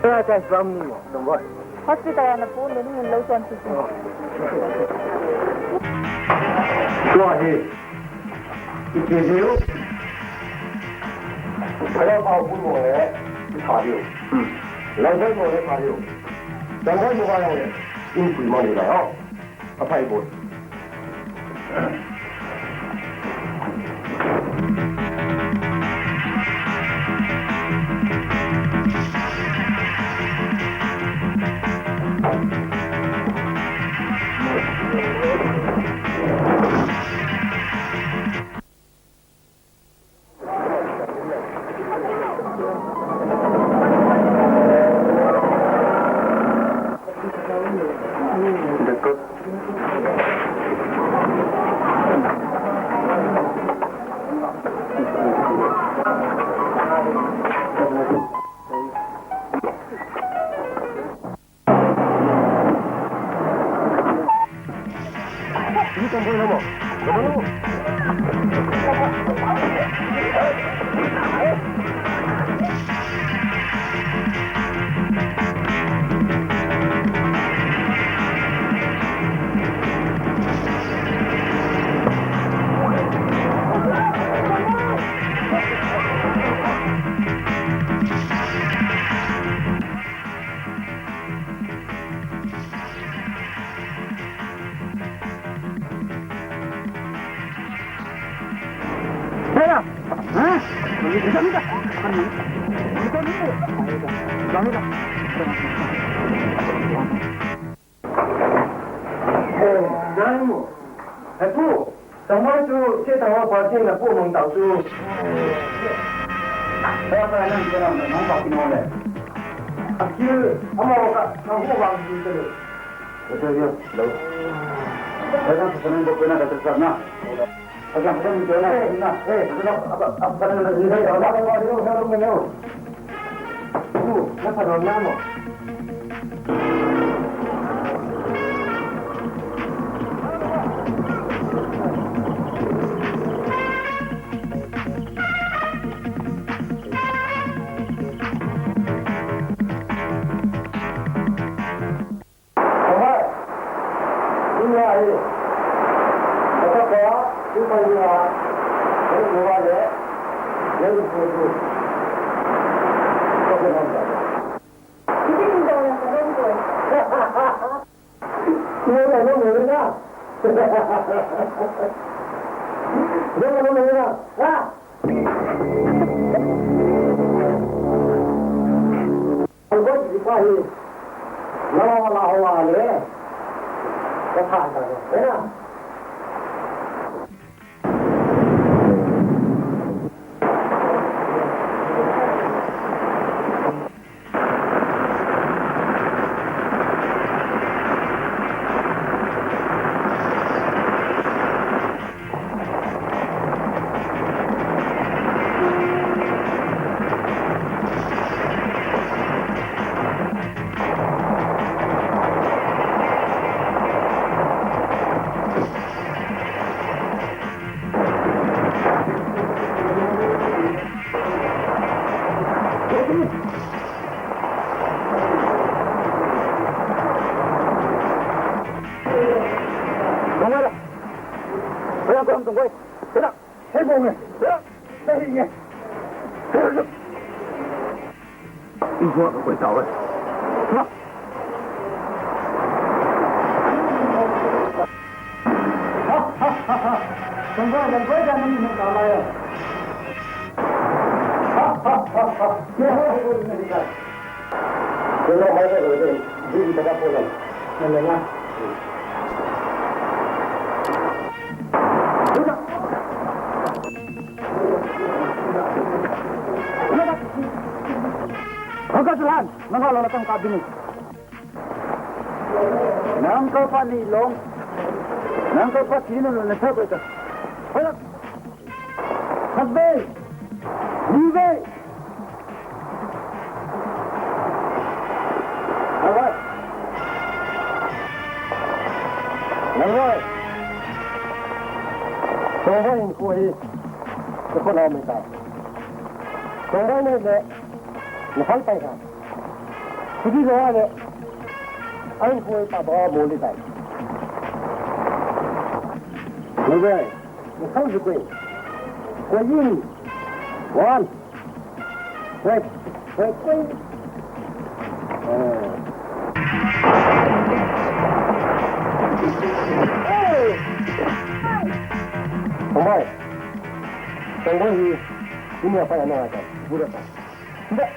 Kaya tayo sa amin mo, tungkol. Hospital na po, nung yung lotion sa. Tua hi. Iti diu. Kaya pa hu mo le, ita diu. Lang bai mo le pa diu. Lang bai mo ba le. In pui mo le ho. Apai boi. Ha? Mita, mita. Mita, mita. Eh, Daniel. Eh, Pu. Tangwai chu, che tangwai party na pu mong tau chu. Ba ba nang che nang mong ba ki no le. Akil, ama ka, na hu ba ki te le. Betul ya, lo. Ba nang sa nang ko na ka sa na. Ba nang sa nang ko na na. Eh, ba nang sa nang ko na. Tungoi la. Tungoi la. Tungoi la. Hei bong e. Hei bong e. Hei bong e. Ih, hua ka koi tau e. Hua. Tungoi, tungoi, tungoi, tungoi, tungoi. Tungoi, tungoi, tungoi. Tungoi, tungoi, tungoi. Tungoi, tungoi, tungoi. Hangka Suhan, nang ha lo na kang ka bini. Nang ka pa ni long. Nang ka pa ti na lo na sa ko ta. Hola. Khat ve. Ni ve. Nang ve. Nang ve. Tongvai in ko hi. Ko ko na me ta. Tongvai nei le. Na phal pai ha. Kudi lo ale. Ai ko pa ba mo le tai. Ni ve. Ni phal ju koi. Koi in. One. Koi. Koi, koi. Eh. Tongvai. Tongvai hi. Ini apa yang nak? Budak. Budak.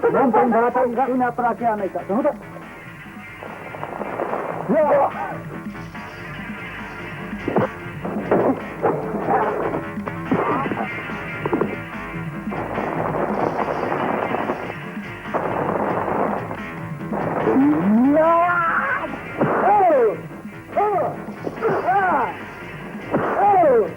Bom, bom, bom, bom, bom. Ini apa lagi anak kita? Tunggu tak? Ya. Ya. Oh. Oh. Ah. Oh.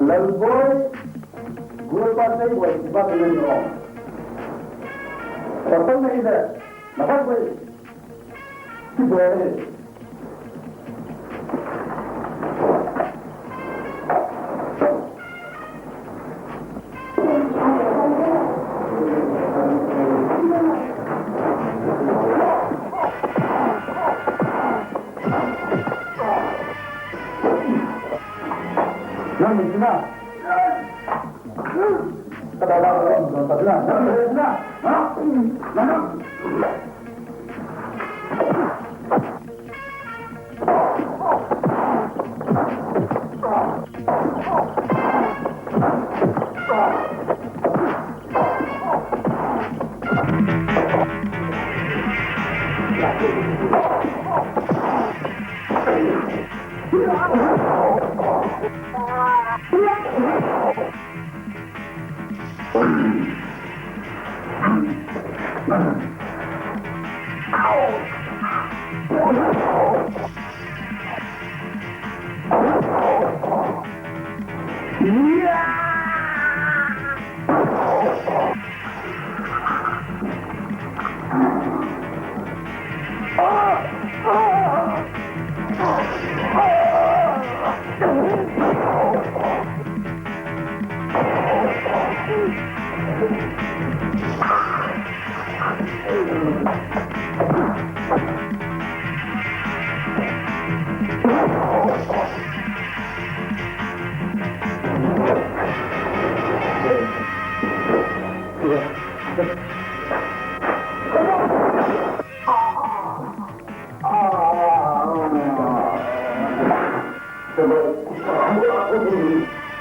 Lalboi, gol pa sei boi, pa sei boi. Patang nahi de, nahi boi.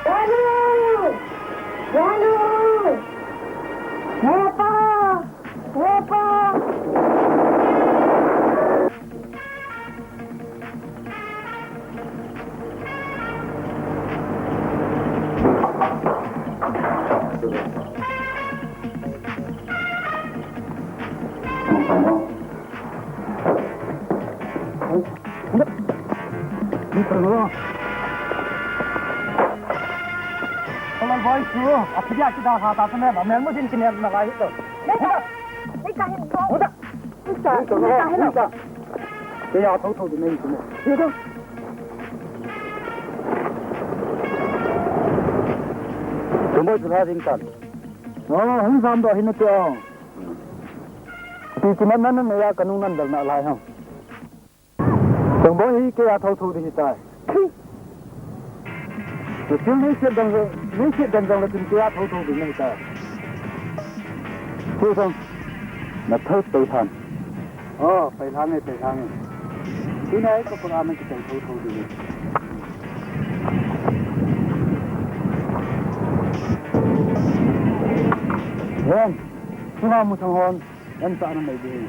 Walu! Walu! Hepa! Hepa! Lalboi chu, aphia kida ha ta ne, ba mel mo din kine na lai to. Nei ka, nei ka hin ko. Nei ka, nei ka hin ko. Kei a thotho di nei kine. Ye to. Tumoi tu la ding tan. Oh, hin sam do hin te o. Ti ti man man ne ya ka nung nan dal na lai ha. Tongboi hi kei a thotho di hitai. Tuchung nei siat dang, nei siat dang dang le chun kei a thotho di nei tai. Chu song, na thotho than. Oh, pai lhang e, pai lhang e. Tuna ei ka program a kichai thotho ding e. Ven, tuna mu thang hon, en ta na mai ding.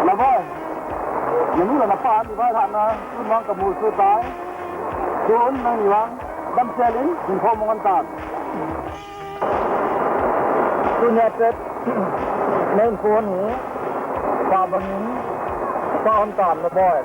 Naboi, nanu le napa ni vailhahna, tun vang kamu chu tai. Tun nangni vang damsel in hinkho mong an tan. Tunia chet, na hinkho hi, pa bangin, pa hon tan, Naboi.